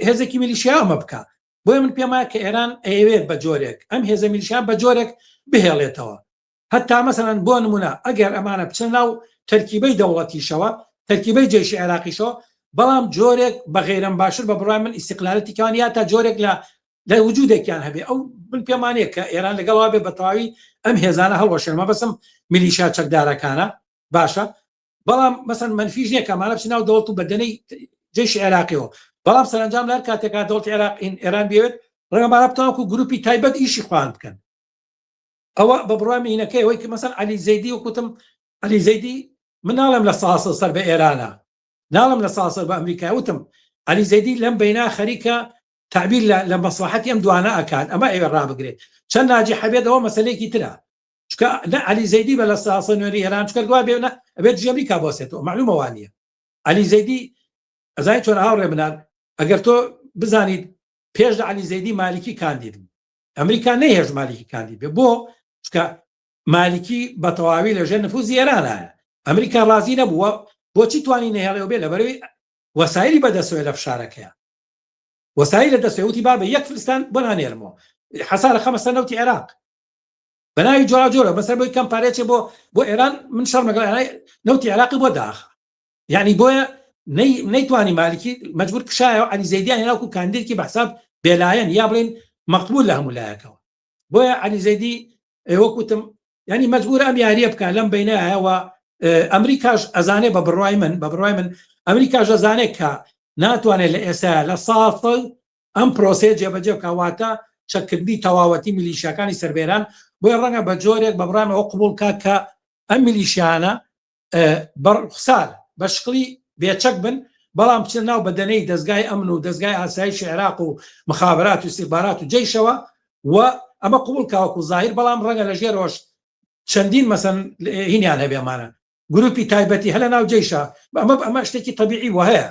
هێزێکی میلیشیا ئەمە بکا بۆیە من پێم وایە کە ئێران ئەیەوێت بە جۆرێک ئەم هێزە میلیشیا بە جۆرێک بهێڵێتەوە هەتا مەسەلەن بۆ نمونە ئەگەر ئەمانە بچنە ناو تەرکیبەی دەوڵەتیشەوە تەرکیبەی جەیشی عێراقیشەوە بەڵام جۆرێک بە غەیرەم باشتر بە بڕای من ئیستقلالەتێکیان یا تا جۆرێک لە لە وجودێکیان هەبێ ئەو من پێمانەیە کە ئێران لەگەڵ بێ بە تەواوی ئەم هێزانە هەڵوەشێن مەبەسم میلیشیا چەکدارەکانە باشە بەڵام مەسەن منفیش نییە کە ئەمانە بچنە ناو دەوڵەت و بەدەنەی جەیشی عێراقیەوە بەڵام سەرەنجام لە هەر کاتێکا دەوڵەتی عێراق ئێران بێت ڕەنگە ئەمانە بتوانن گروپی تایبەت ئیشی خۆیان بکەن ئەوە بە بڕوای مینەکەی ئەوەی کە مەسەن عەلی زەیدی وەکوتم عەلی زەیدی من ناڵێم لە ساسە سەر بە ئێرانە ناڵم لە ساسە بە ئەمریکا وتم عەلی زەیدی لەم بەینا خەریکە تعبیر لە مەسڵەحەتی ئەم دوانە ئەکات ئەمە ئەوێ ڕابگرێت چەند ناجی حەبێت ئەوە مەسلەیەکی ترە چکە نە عەلی زەیدی بە لە ساسە نوێنەری ئێران چکە دوا بێ نە ئەبێت دژی ئەمریکا بۆسێتەوە معلومە وانە عەلی زەیدی ئەزای چۆن هاوڕێ منان ئەگەر تۆ بزانیت پێش لە عەلی زەیدی مالکی کاندید بوو ئەمریکا نەیهێشت مالیکی کاندید بێ بۆ چکە مالکی بە تەواوی لەژێر نفوزی ئێرانایە ئەمریکا ڕازی نەبووە بۆچی توانی نەهێڵێ بێ لەبەرەوەی وەسایلی بەدەستەوە لە فشارەکەیە وەسایل لە دەستەوە وتی بابە یەک فلستان بۆ نانێرمەوە حەسارە خەمە سەر نەوتی عێراق بە ناوی جۆراوجۆرە بەسەر بۆی کەم پارێچێ بۆ بۆ ئێران من شەڕ لەگەڵ نەوتی عێراقی بۆ داخە یعنی بۆیە نەیتوانی مالکی مجبور کشایەوە عەلی زەیدیان هێناوکو کاندیدێکی بە حساب بێلایەن یا بڵێن مەقبول لە هەموو لایەکەوە بۆیە عەلی زەیدی وەک وتم یعنی مجبور ئەم یاریە بکە لەم بینایەوە ئەمریکاش ئەزانێ بە بڕای من بە بڕای من ئەمریکاش ئەزانێت کە ناتوانێت لە ئێستا لە ساڵ ئەم پرۆسەیە جێبەجێ بکات واتە چەککردنی تەواوەتی میلیشیاکانی سەر بە ئێران بۆیە ڕەنگە بە جۆرێک بە بڕای من ئەوە قبوڵ بکات کە ئەم میلیشیانە بە ڕوخسار بە شکڵی بێچەک بن بەڵام بچنە ناو بەدەنەی دەزگای ئەمن و دەزگای ئاسایشی عێراق و مخابرات و ئیستیخبارات و جەیشەوە و ئەمە قبوڵ کا وەکو زاهیر بەڵام ڕەنگە لە ژێرەوەش چەندین مەسەن هینیان هەبێ ئەمانە گروپی تایبەتی هەر لە ناو جەیشە ئەمە ئەمە شتێکی تەبیعی وهەیە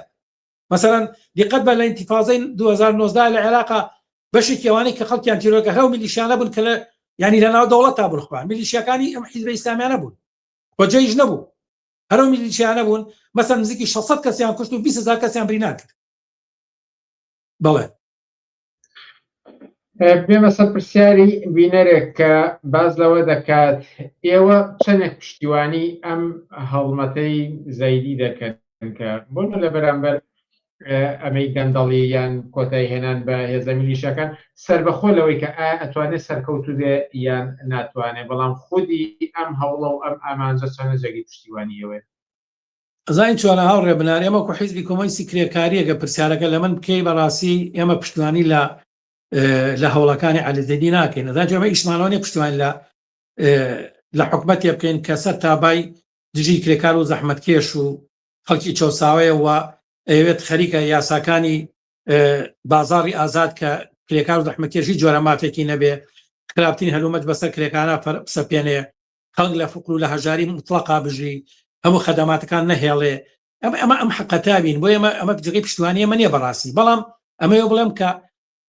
مەسەلەن دیقەت بە لە ئینتیفازەی 2019 لە عێراقا بەشێکی ئەوانەی کە خەڵکیان تیرۆر کرد هەو میلیشیانە بوون کە لە یعنی لە ناو دەوڵەتا بوون خۆیان میلیشیاکانی ئەم حیزبە ئیسلامیانە بوون و جەیش نەبوو هەرو میلیشیانە بوون مەسەن نزیکی 600 کەسیان کوشت و 20 هزار کەسیان برینار کرد بەڵێ بێمە سەر پرسیاری بینەرێک کە باز لەوە دەکات ئێوە چەندێک پشتیوانی ئەم هەڵمەتەی زەیدی دەکەن کە بۆن لە بەرامبەر ئەمەی گەندەڵی یان کۆتای هێنان بە هێزە میلیشەکان سربەخۆ لەوەی کە ئایا ئەتوانێت سەرکەوتو بێ یان ناتوانێت بەڵام خودی ئەم هەوڵە و ئەم ئامانجە چەنە جێگەی پشتیوانی ئێوەیە ئەزانی چۆنە هاوڕێ بنار ئێمە وەکو حیزبی کۆمۆنیستی کرێکاری ئەگەر پرسیارەکە لە من بکەی بەڕاستی ئێمە پشتیوانی لە لە هەوڵەکانی عەلی زەیدی ناکەین ئەزانی چۆن ئێمە ئیشمانەوە نیە پشتیوانی لە لە حکومەتێ بکەین کە سەر تابای دژی کرێکار و زەحمەتکێش و خەڵکی چەوساوەیە و ئەیەوێت خەریکە یاساکانی بازاڕی ئازاد کە کرێکار و زەحمەتکێشی جۆرە مافێکی نەبێ خراپترین هەلومەرج بەسەر کرێکارە بسەپێنێ خەڵک لە فقر و لە هەژاری مطلقا بژی هەموو خەدەماتەکان نەهێڵێ ئەمە ئەمە ئەم حقەتاوین بۆ ئێمە ئەمە جێگەی پشتیوانی ئێمە نییە بەڕاستی بەڵام ئەمەیە بڵێم کە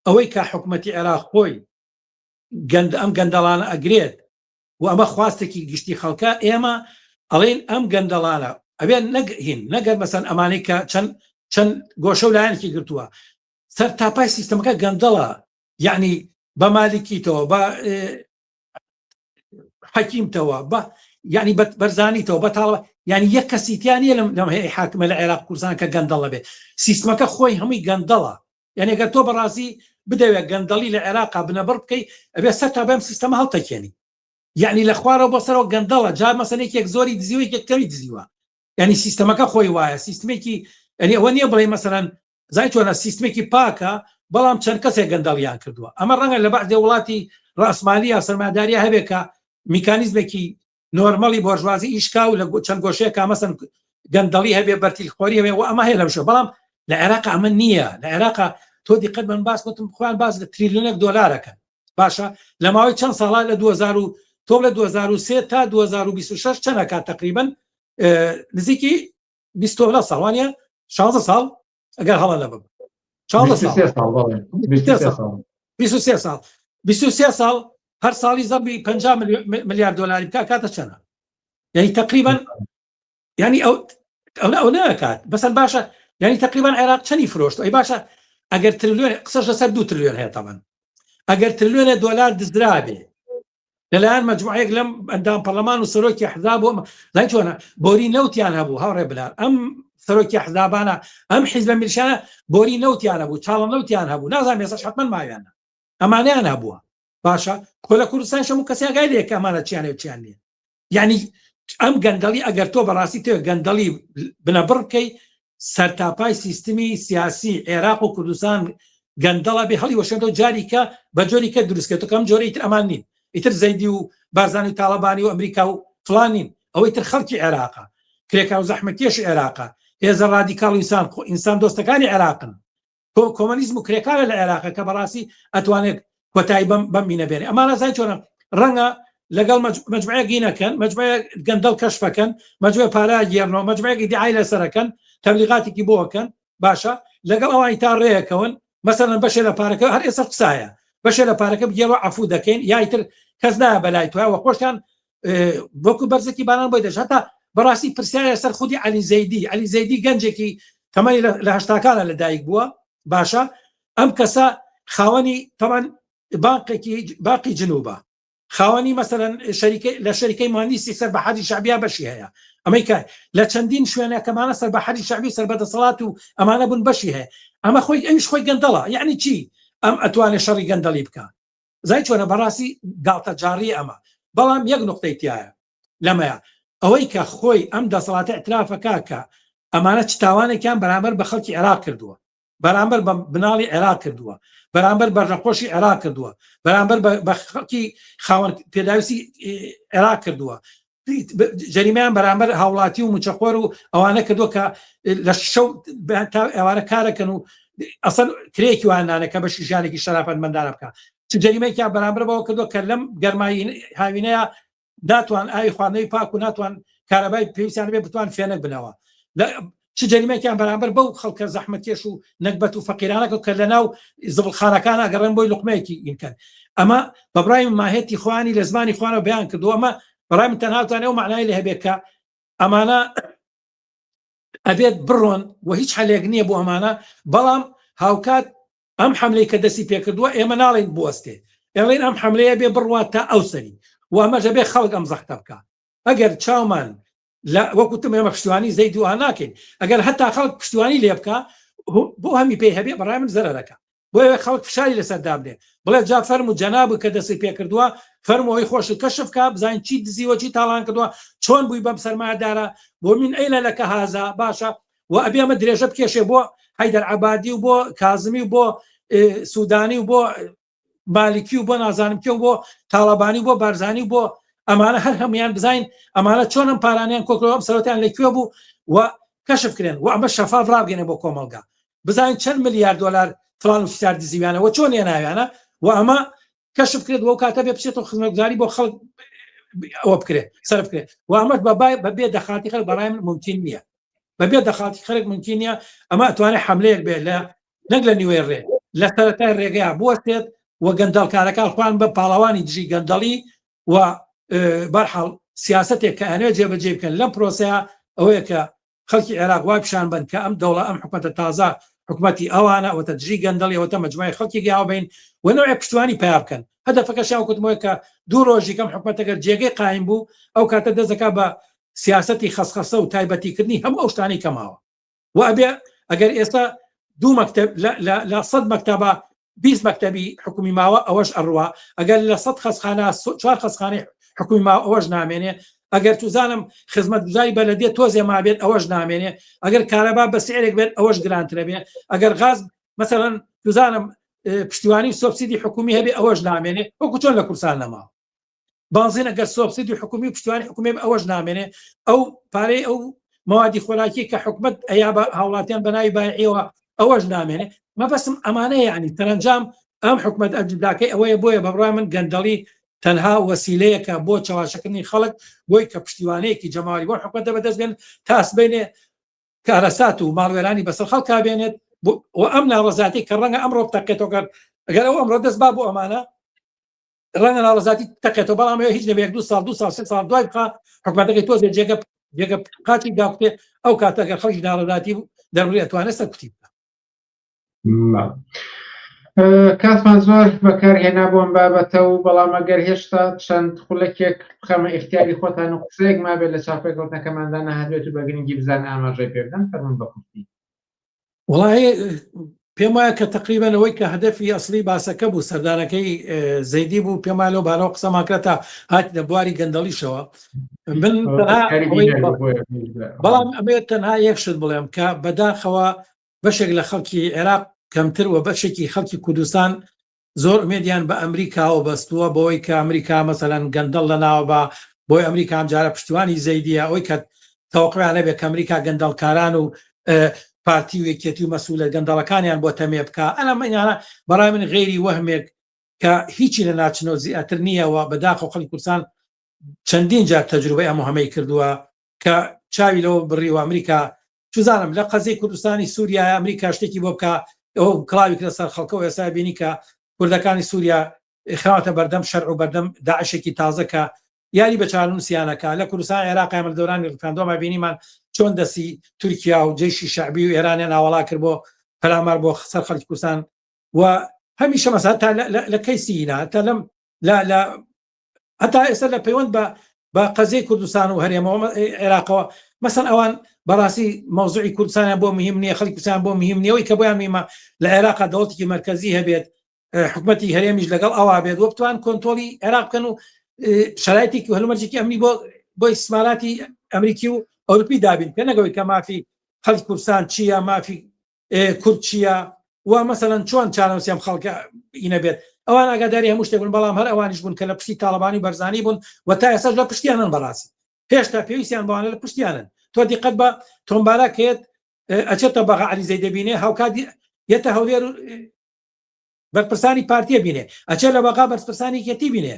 ئەوەی کە حکوومەتی عێراق خۆی گەند ئەم گەندەڵانە ئەگرێت و ئەمە خواستێکی گشتی خەڵکە ئێمە ئەڵێن ئەم گەندەڵانە ئەبێ نەگ هین نەگەر مەسەن ئەمانەی کە چەند چەند گۆشە و لایەنێکی گرتووە سەر تاپای سیستەمەکە گەندەڵە یعنی بە مالیکیتەوە بە حەکیمتەوە بە یعنی بەرزانیتەوە بە تاڵ یعنی یەک کەسی تیا نییە لەم لەم هەیە حاکمە لە عێراق کوردستان کە گەندەڵە بێ سیستمەکە خۆی هەمووی گەندەڵە یعنی گەر تۆ بەڕاستی بدەوێت گەندەڵی لە عێراقا بنەبڕ بکەی ئەبێ سەر تا بەم سیستەمە هەڵتەکێنی یعنی لە خوارەوە بۆ سەرەوە گەندەڵە جار مەسەن یەکێک زۆری دزیوە یەکێک کەمی دزیوە یعنی سیستەمەکە خۆی وایە سیستمێکی یعنی ئەوە نییە بڵێ مەسەلەن زای چۆنە سیستمێکی پاکە بەڵام چەند کەسێک گەندەڵیان کردووە ئەمە ڕەنگە لە بەعزێ وڵاتی ڕاسمالی یا سەرمایەداریە هەبێت کە میکانیزمێکی نۆرمەڵی بۆرژوازی ئیشکا و لە چەند گۆشەیەکا مەسەن گەندەڵی هەبێ بەرتیل خۆری هەبێ و ئەمە هەیە لەم شوێ بەڵام لە عێراق ئەمە نییە لە عێراق تۆ دیقەت من باس وتم خۆیان باس لە تریلیۆنێک دۆلارەکەن باشە لە ماوەی چەند ساڵا لە 2000 و تۆ لە 2003 تا 2026 چەند ئەکات تقریبا نزیکی 29 ساڵ وانە 16 ساڵ ئەگەر هەڵە نەبم 16 ساڵ 23 ساڵ 23 ساڵ 23 ساڵ. هەر ساڵی زەبی 50 ملیار دلاری بکە کاتە چەنە یعنی تقریبا یعنی ئەو ئەو ئەو ناکات بەسەر باشە یعنی تقریبا عێراق چەنی فرۆشت ئەی باشە ئەگەر ترلیۆن قسەش لەسەر دو ترلیۆن هەیە تاوان ئەگەر ترلیۆنە دۆلار دزرابێ لەلایەن مەجموعەیەک لەم ئەندام پەرلەمان و سەرۆکی حزاب و زای چۆنە بۆری نەوتیان هەبوو هاوڕێ بلار ئەم سەرۆکی حزابانە ئەم حیزبە میلشانە بۆری نەوتیان هەبوو چاڵە نەوتیان هەبوو نازانم ئێستا حتمما ماویانە ئەمانیان هەبووە باشە خۆ لە کوردستان شەموو کەسیان گای لێ کە ئەمانە چیانە و چیان نییە یعنی ئەم گەندەڵی ئەگەر تۆ بەڕاستی تێ گەندەڵی بنەبڕ بکەی سەرتاپای سیستمی سیاسی عێراق و کوردستان گەندەڵە بێ هەڵی وەشێنەوە جاریکە بە جۆری کە دروستکرێت کەم جۆری تر ئەمان نین ئیتر زەیدی و بارزانی و تاڵەبانی و ئەمریکا و فلان نین ئەوەی تر خەڵکی عێراقە کرێکار و زەحمەتکێشی عێراقە هێزە ڕادیکاڵ و ئینسان ئینسان دۆستەکانی عێراقن کۆمەنیزم و کرێکارە لە عێراقە کە بەڕاستی ئەتوانێت کۆتایی بەم بەم مینە بێنێ ئەمانە زای چۆنە ڕەنگە لەگەڵ مەجموعەیەک نەکەن مەجموعەیەک گەندەڵ کەشفەکەن مەجموعە پارە گێڕنەوە مەجموعەیەک ئیدعای لەسەرەکەن تەبلیغاتێکی بۆکەن باشە لەگەڵ ئەوانی تا ڕێیەکەون مەسەلەن بەشێ لە پارەکە هەر ئێستا قسایە بەشێ لە پارەکە بگێڕەوە عەفوو دەکەین یا ئیتر کەس نایە بەلای تۆ وە خۆشیان وەکو بەرزێکی باران بۆی دەش هەتا بەڕاستی پرسیارە سەر خودی علی زەیدی علی زەیدی گەنجێکی تەمەنی لە هەشتاکانە لە دایک بووە باشە ئەم کەسە خاوەنی تەمان باقێکی باقی جنوبە خاوەنی مەسەرەن شەریکە لە شەریکەی مهندسی سەر بە حەجی شعبیا بەشی هەیە ئەمەی کە لە چەندین شوێنە کەمانە سەر بە حەجی شعبی سەر بە دەسەڵات و ئەمانە بوون بەشی هەیە ئەمە خۆی ئەویش خۆی گەندەڵە یعنی چی ئەم ئەتوانێت شەڕی گەندەڵی بکە زای چۆنە بەڕاستی گاڵتەجاڕی ئەمە بەڵام یەک نقطەی تایە لەمەیە ئەوەی کە خۆی ئەم دەسەڵاتە اعترافەکە کە ئەمانە چ تاوانێکیان بەرامبەر بە خەڵکی عێراق کردووە بەرامبەر بە مناڵی عێراق کردووە بەرامبەر بە ڕەقۆشی عێراق کردووە بەرامبەر بە خەڵکی خاوەن پێداویستی عێراق کردووە جەریمەیان بەرامبەر هاوڵاتی و موچەخۆر و ئەوانە کردووە کە لە شەو تا ئێوارە کارەکەن و ئەسەن کرێکی وان نانە کە بەشی ژیانێکی شەرافەتمەندانە بکە چ جەریمەیەکیان بەرامبەر بەوە کردووە کە لەم گەرمایی هاوینەیە ناتوان ئاوی خواردنەوەی پاک و ناتوان کارەبای پێویستیان بێ بتوان فێنک بنەوە چ جەریمەیەکیان بەرامبەر بەو خەڵکە زەحمەتکێش و نەگبەت و فەقیرانە کە لە ناو زبڵخانەکان ئەگەڕێن بۆی لوقمەیەکی ئینکەن ئەمە بە بڕای من ماهێتی خوانی لە زمانی خوانەوە بەیان کردو ئەمە بەڕای من تەنها توانێ ئەو مەعنای لێ هەبێت کە ئەمانە ئەبێت بڕۆن و هیچ حەلێک نییە بۆ ئەمانە بەڵام هاوکات ئەم حملەی کە دەستی پێکردووە ئێمە ناڵێن بوەستێ ئێڵێن ئەم حملەیە بێ بڕوات تا ئەو سەری و ئەمەش ئەبێ خەڵک ئەم زەختە بکە ئەگەر چاومان لە وەکو وتم ئێمە پشتیوانی زەید و ناکەین ئەگەر هەتا خەڵک پشتیوانی لێ بکە بۆ هەمی پێی هەبێ بەڕای من زەرەرەکە بۆیە خەڵک فشاری لەسەر دابنێ بڵێ جا فەرمو جەناب کە دەستی پێکردووە فەرمەوەی خۆش کەشف کا بزانین چی دزیوە چی تاڵان کردووە چۆن بووی بەم سەرمایەدارە بۆ من ئەیلە لەکە هازا باشە و ئەبێ ئەمە درێژە بکێشێ بۆ حەیدەر عەبادی و بۆ کازمی و بۆ سودانی و بۆ مالکی و بۆ نازانم کێ و بۆ تاڵەبانی و بۆ بارزانی و بۆ ئەمانە هەر هەمویان بزانین ئەمانە چۆن ئەم پارانیان کۆکرەوە ئەم سەرۆتیان لە کوێ بوو و کەشف کرێن و ئەمە شەفاف ڕابگەنێ بۆ کۆمەڵگا بزانین چەند ملیار دۆلار فلان و فسار دزیویانە و چۆن هێناویانە و ئەمە کەشف کرێت وەو کاتە بێ بچێتەوە خزمەتگوزاری بۆ خەڵک ئەوە بکرێت سەرف بکرێت و ئەمەش بە بەبێ دەخاتی خەڵک بەڕای من ممکن نییە بەبێ دەخاتی خەڵک ممکن نییە ئەمە ئەتوانێت حملەیەک بێت لە نەک لە نیوەی ڕێ لە سەرەتای ڕێگەیا بوەستێت و گەندەڵکارەکان خۆیان بە پاڵەوانی دژی گەندەڵی و بەرحاڵ سیاسەتێک کە ئەنوێ جێبەجێ بکەن لەم پرۆسەیە ئەوەیە کە خەڵکی عێراق وا پیشان بن کە ئەم دەوڵە ئەم حکومەتە تازە حکومەتی ئەوانە ئەوەتە دژی گەندەڵی ئەوەتە مەجموعی خەڵکی گیاوە بین و نەوەیە پشتیوانی پیا بکەن هەدەفەکەشیان وتمەوە کە دوو ڕۆژی کەم حکومەتەکە جێگەی قایم بوو ئەو کاتە دەست دەکا بە سیاسەتی خەسخەسە و تایبەتیکردنی هەموو ئەو شتانەی کە ماوە و ئەبێ ئەگەر ئێستا دوو مەکتب لە سەد مەکتەبە 20 مەکتەبی حکومی ماوە ئەوەش ئەڕوا ئەگەر لە سەد خەسخانە چوار خەسخانەی حکومی ماوە ئەوەش نامێنێ ئەگەر توزانم خزمەت گوزاری بەلەدیە تۆزێ مابێت ئەوەش نامێنێ ئەگەر کارەبا بە سعرێک بێت ئەوەش گرانترە بێ ئەگەر غاز مثلەن توزانم پشتیوانی سۆبسیدی حکومی هەبێ ئەوەش نامێنێ وەکو چۆن لە کوردستان نەماوە بانزین ئەگەر سۆبسیدی حکومی و پشتیوانی حکومی ئەوەش نامێنێ ئەو پارەی ئەو موادی خۆراکی کە حکومت ئەیا بە هاوڵاتیان بە ناوی بایعیەوە ئەوەش نامێنێ مەبەستم ئەمانە یعنی تەرەنجام ئەم حکومت ئەجداکەی ئەوەیە بۆیە بە بڕای من گەندەڵی تەنها وەسیلەیەکە بۆ چەواشەکردنی خەڵک بۆی کە پشتیوانەیەکی جەماوەری بۆ حکومەتە بەدەست بێن تا سبەینێ کارەسات و ماڵوێرانی بەسەر خەڵکا بێنێت و ئەم ناڕەزاتی کە ڕەنگە ئەمڕۆ بتەقێتەوە گەر ئەگەر ئەو ئەمڕۆ دەست با بۆ ئەمانە. ڕەنگە ناڕەزاتی تەقێتەوە، بەڵام ئەوە هیچ نەبێ یەک دوو ساڵ، دوو ساڵ، سێ ساڵ دوای بخا حکومەتەکەی تۆزێ جێگە جێگە قاچی داکوتێ، ئەو کاتە گەر خەڵکی ناڕەزاتی دەربڕی ئەتوانێت سەرکوتی بکا. کاتمان زۆر بەکارهێنا بۆ ئەم بابەتە و بەڵام ئەگەر هێشتا چەند خولەکێک بخەمە ئیختیاری خۆتان و قسەیەک مابێت لە چاوپێکەوتنەکەماندا نەهاتبێت و بە گرنگی بزانن ئاماژەی پێ بدەن، فەرموون بە کورتی. وەڵاهی پێم وایە کە تقریبا ئەوەی کە هەدەفی ئەسلی باسەکە بوو سەردانەکەی زەیدی بوو، پێم وایە لەو بارەوە قسەمان کرا تا هاتینە بواری گەندەڵیشەوە. من تەنها بەڵام ئەمەوێت تەنها یەک شت بڵێم کە بەداخەوە بەشێک لە خەڵکی عێراق کەمتر و بەشێکی خەڵکی کوردستان زۆر ئومێدیان بە ئەمریکاوە بەستووە بەوەی کە ئەمریکا مەسەلەن گەندەڵ لەناوە با، بۆی ئەمریکا ئەمجارە پشتیوانی زەیدیە، ئەوەی کە تەوەقوعیان هەبێت کە ئەمریکا گەندەڵکاران و پارتی و یەکێتی و مەسولە گەندەڵەکانیان بۆ تەمێ بکا. ئەلەم ئینانە بەڕای من غەیری وەهمێک کە هیچی لە ناچنەوە زیاتر نییە و بەداخەوە خەڵکی کوردستان چەندین جار تەجروبەی ئەم وەهمەی کردووە کە چاوی لەوە بڕیوە ئەمریکا چزانم لە قەزیەی کوردستانی سووریا ئەمریکا شتێکی بۆ بکە، ئەو کڵاوی کرە سەر خەڵکەوە. ئێستا بینی کە کوردەکانی سووریا خراوەتە بەردەم شەرع و بەردەم داعشێکی تازە کە یاری بە چارەنووسیانەکە. لە کوردستان عێراق ئێمە لە دەورانی ڕیفراندۆما بینیمان چۆن دەستی تورکیا و جەیشی شەعبی و ئێرانیان ئاوەڵا کرد بۆ پەلامار بۆ سەر خەڵکی کوردستان و هەمیشە مەسا تا لە کەیسی نا تا لەم لە لە هەتا ئێستا لە پەیوەند بە بە قەزیەی کوردستان و هەرێمەوە عێراقەوە مەسەن ئەوان بەڕاستی مەوزوعی کوردستانیان بۆ مهم نییە، خەڵکی کوردستان بۆ مهم نییە. ئەوەی کە بۆیان مهمە لە عێراقا دەوڵەتێکی مەرکەزی هەبێت، حکومەتی هەرێمیش لەگەڵ ئەوا بێت و بتوان کۆنتۆلی عێراق بکەن و شرایطێکی و هەلومەرجێکی ئەمنی بۆ ئیستثماراتی ئەمریکی و ئەوروپی دابین بکەن، نەگەوەی کە مافی خەڵکی کوردستان چییە، مافی کورد چییە و مەسەلەن چۆن چارەنووسی ئەم خەڵکە ئینە بێت. ئەوان ئاگاداری هەموو شتێک بوون، بەڵام هەر ئەوانیش بوون کە لە پشتی تاڵەبانی و بەرزانی بوون و تا ئێستاش لە پشتیانن. بەڕاستی هێشتا پێویستیان بەوانە، لە پشتیانن. تۆ دیقەت بە تۆمبارا کەیت ئەچێتە بەغا عەلی زەی دەبینێ، هاوکات یەتە هەولێر بەرپرسانی پارتیە بینێ، ئەچێ لە بەغا بەرپرسانی یەکێتی بینێ.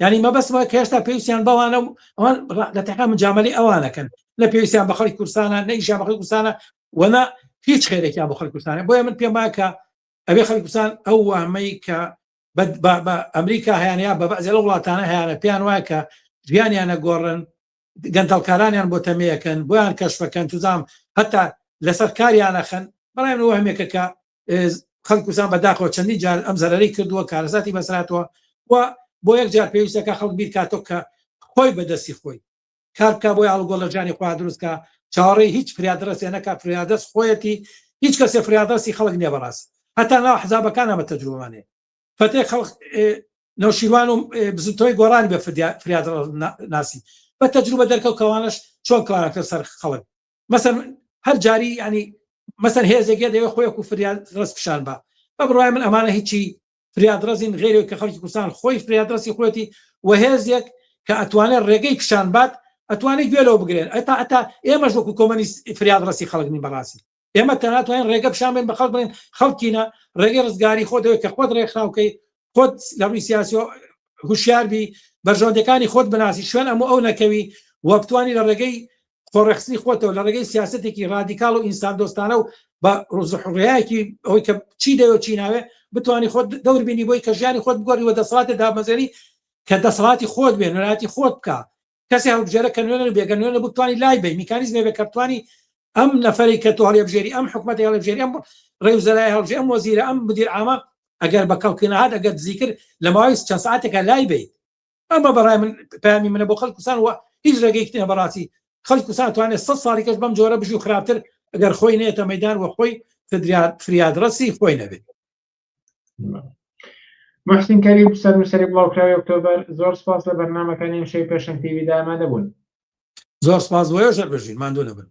یعنی مەبەستمە کە هێشتا پێویستیان بەوانە و ئەوان لە تەقا مجاملەی ئەوانەکەن، نە پێویستیان بە خەڵکی کوردستانە، نە ئیشیان بە خەڵکی کوردستانە و نە هیچ خێرێکیان بۆ خەڵکی کوردستانە. بۆیە من پێم وایە کە ئەبێ خەڵکی کوردستان ئەو وەهمەی کە بە ئەمریکا هەیانە یا بە بەعزێ لەو وڵاتانە هەیانە، پێیان وایە کە ژیانیان نەگۆڕن، گەندەڵکارانیان بۆ تەمەیەکەن، بۆیان کەشفەکەن، توزام هەتا لەسەر کاریانەخەن. بەڵام من وەهمێکە کە خەڵک کوردستان بەداخەوە چەندین جار ئەم زەرەرەی کردووە، کارەساتی بەسەرهاتووە و بۆ یەک جار پێویستەکە خەڵک بیرکاتەوە کە خۆی بەدەستی خۆی کار بکا بۆی ئاڵوگۆڕ لە ژیانی خۆیان دروست کا، چاوەڕێی هیچ فریادڕەسێ نەکا، فریادڕەس خۆیەتی، هیچ کەسێ فریادڕەسی خەڵک نییە بەڕاست. هەتا ناو حزابەکان ئەمە تەجروبەمان هەیە، فەتێ خەڵک نەوشیروان و بزوتنەوەی گۆڕانی بە فریادڕەس ناسی، بە تەجروبە دەرکەوت کەوانەش چۆن کڵاوێکە سەر خەڵک. مەسەن هەر جاری ینی مەسەن هێزێک یە دەوێت خۆیەک و فریاد ڕست پیشان بە. بە بڕای من ئەمانە هیچی فریادڕەزین غێرێک کە خەڵکی کوردستان خۆی فریادڕەسی خۆیەتی و هێزێک کە ئەتوانێت ڕێگەی پیشان بات، ئەتوانێت گوێ لەوە بگرێن. ئەتا ئەتا ئێمەش وەکو کۆمەنیست فریادڕەسی خەڵک نین بەڕاستی. ئێمە تەنها توانین ڕێگە پیشان بێن بە خەڵک، بڵێن خەڵکینە ڕێگەی ڕزگاری خۆ دەوێت کە خۆت ڕێکخراوکەی، خۆت لە ڕووی سیاسی هوشیار بی، بەرژەوەندەکانی خۆت بناسی، شوێن ئەم و ئەو نەکەوی و بتوانی لە ڕێگەی خۆڕێخستنی خۆتەوە، لە ڕێگەی سیاسەتێکی ڕادیکاڵ و ئینسان دۆستانە و بە ڕزحڕیایەکی ئەوەی کە چی دەوێت چی ناوێ، بتوانی خۆت دەور بینی بۆی کە ژیانی خۆت بگۆڕی و دەسەڵاتێ دامەزرێنی کە دەسەڵاتی خۆت بێ، نوێنەرایەتی خۆت بکە. کەسی هەڵبژێرە کە نوێنەر بێ، گەر نوێنەر بوو بتوانی لای بەی، میکانیزمێ بێ کە بتوانی ئەم نەفەری کە تۆ هەڵیبژێری، ئەم حکومەتی هەڵبژێری، ئەم ڕێوزەرای هەڵبژێ، ئەم وەزیرە، ئەم مدیر عامە، ئەگەر بە کەڵکی نەهات، ئەگەر دزی کرد، لە ماوەی چەند ساعتێکا لای بیت. ئەمە بەڕای من پەیامی منە بۆ خەڵک کوردستان و هیچ ڕێگەیەکی تر بەڕاستی خەڵک کوردستان توانێت 100 ساڵی کەش بەم جۆرە بژی و خراپتر ئەگەر خۆی نێتە مەدان و خۆی فریادڕەسی خۆی نەبێت. محسن کەریم، سەرنووسەری بڵاوکراوی ئۆکتۆبەر، زۆر سپاس لە بەرنامەکانی ئەمشەوی پێشەنگ تیڤیدا ئامادە بوون. زۆر سپاس بۆ ئێوەش، هەر بژین، ماندوو نەبن.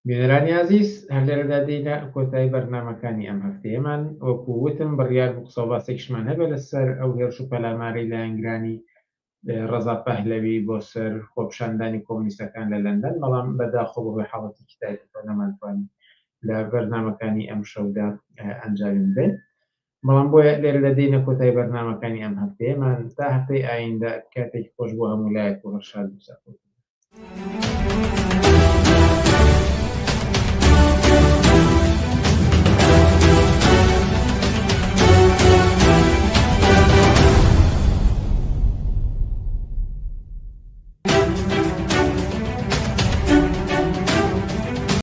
بینەرانی ئازیز، هەر لێرەدا دێینە کۆتایی بەرنامەکانی ئەم هەفتەیەمان. وەکو وتم بڕیار بوو قسە و باسێکیشمان هەبێت لەسەر ئەو هێرش و پەلامارەی لایەنگرانی ڕەزا پەهلەوی بۆ سەر خۆپیشاندانی کۆمۆنیستەکان لە لەندەن، بەڵام بەداخەوە بەهۆی حاڵەتێکی تایبەتەوە نەمانتوانی لە بەرنامەکانی ئەمشەودا ئەنجامی بدەین. بەڵام بۆیە لێرەدا دێینە کۆتایی بەرنامەکانی ئەم هەفتەیەمان. تا هەفتەی ئایندە کاتێکی خۆش بۆ هەموو لایەک و هەر شاد و سەرکەوتوو.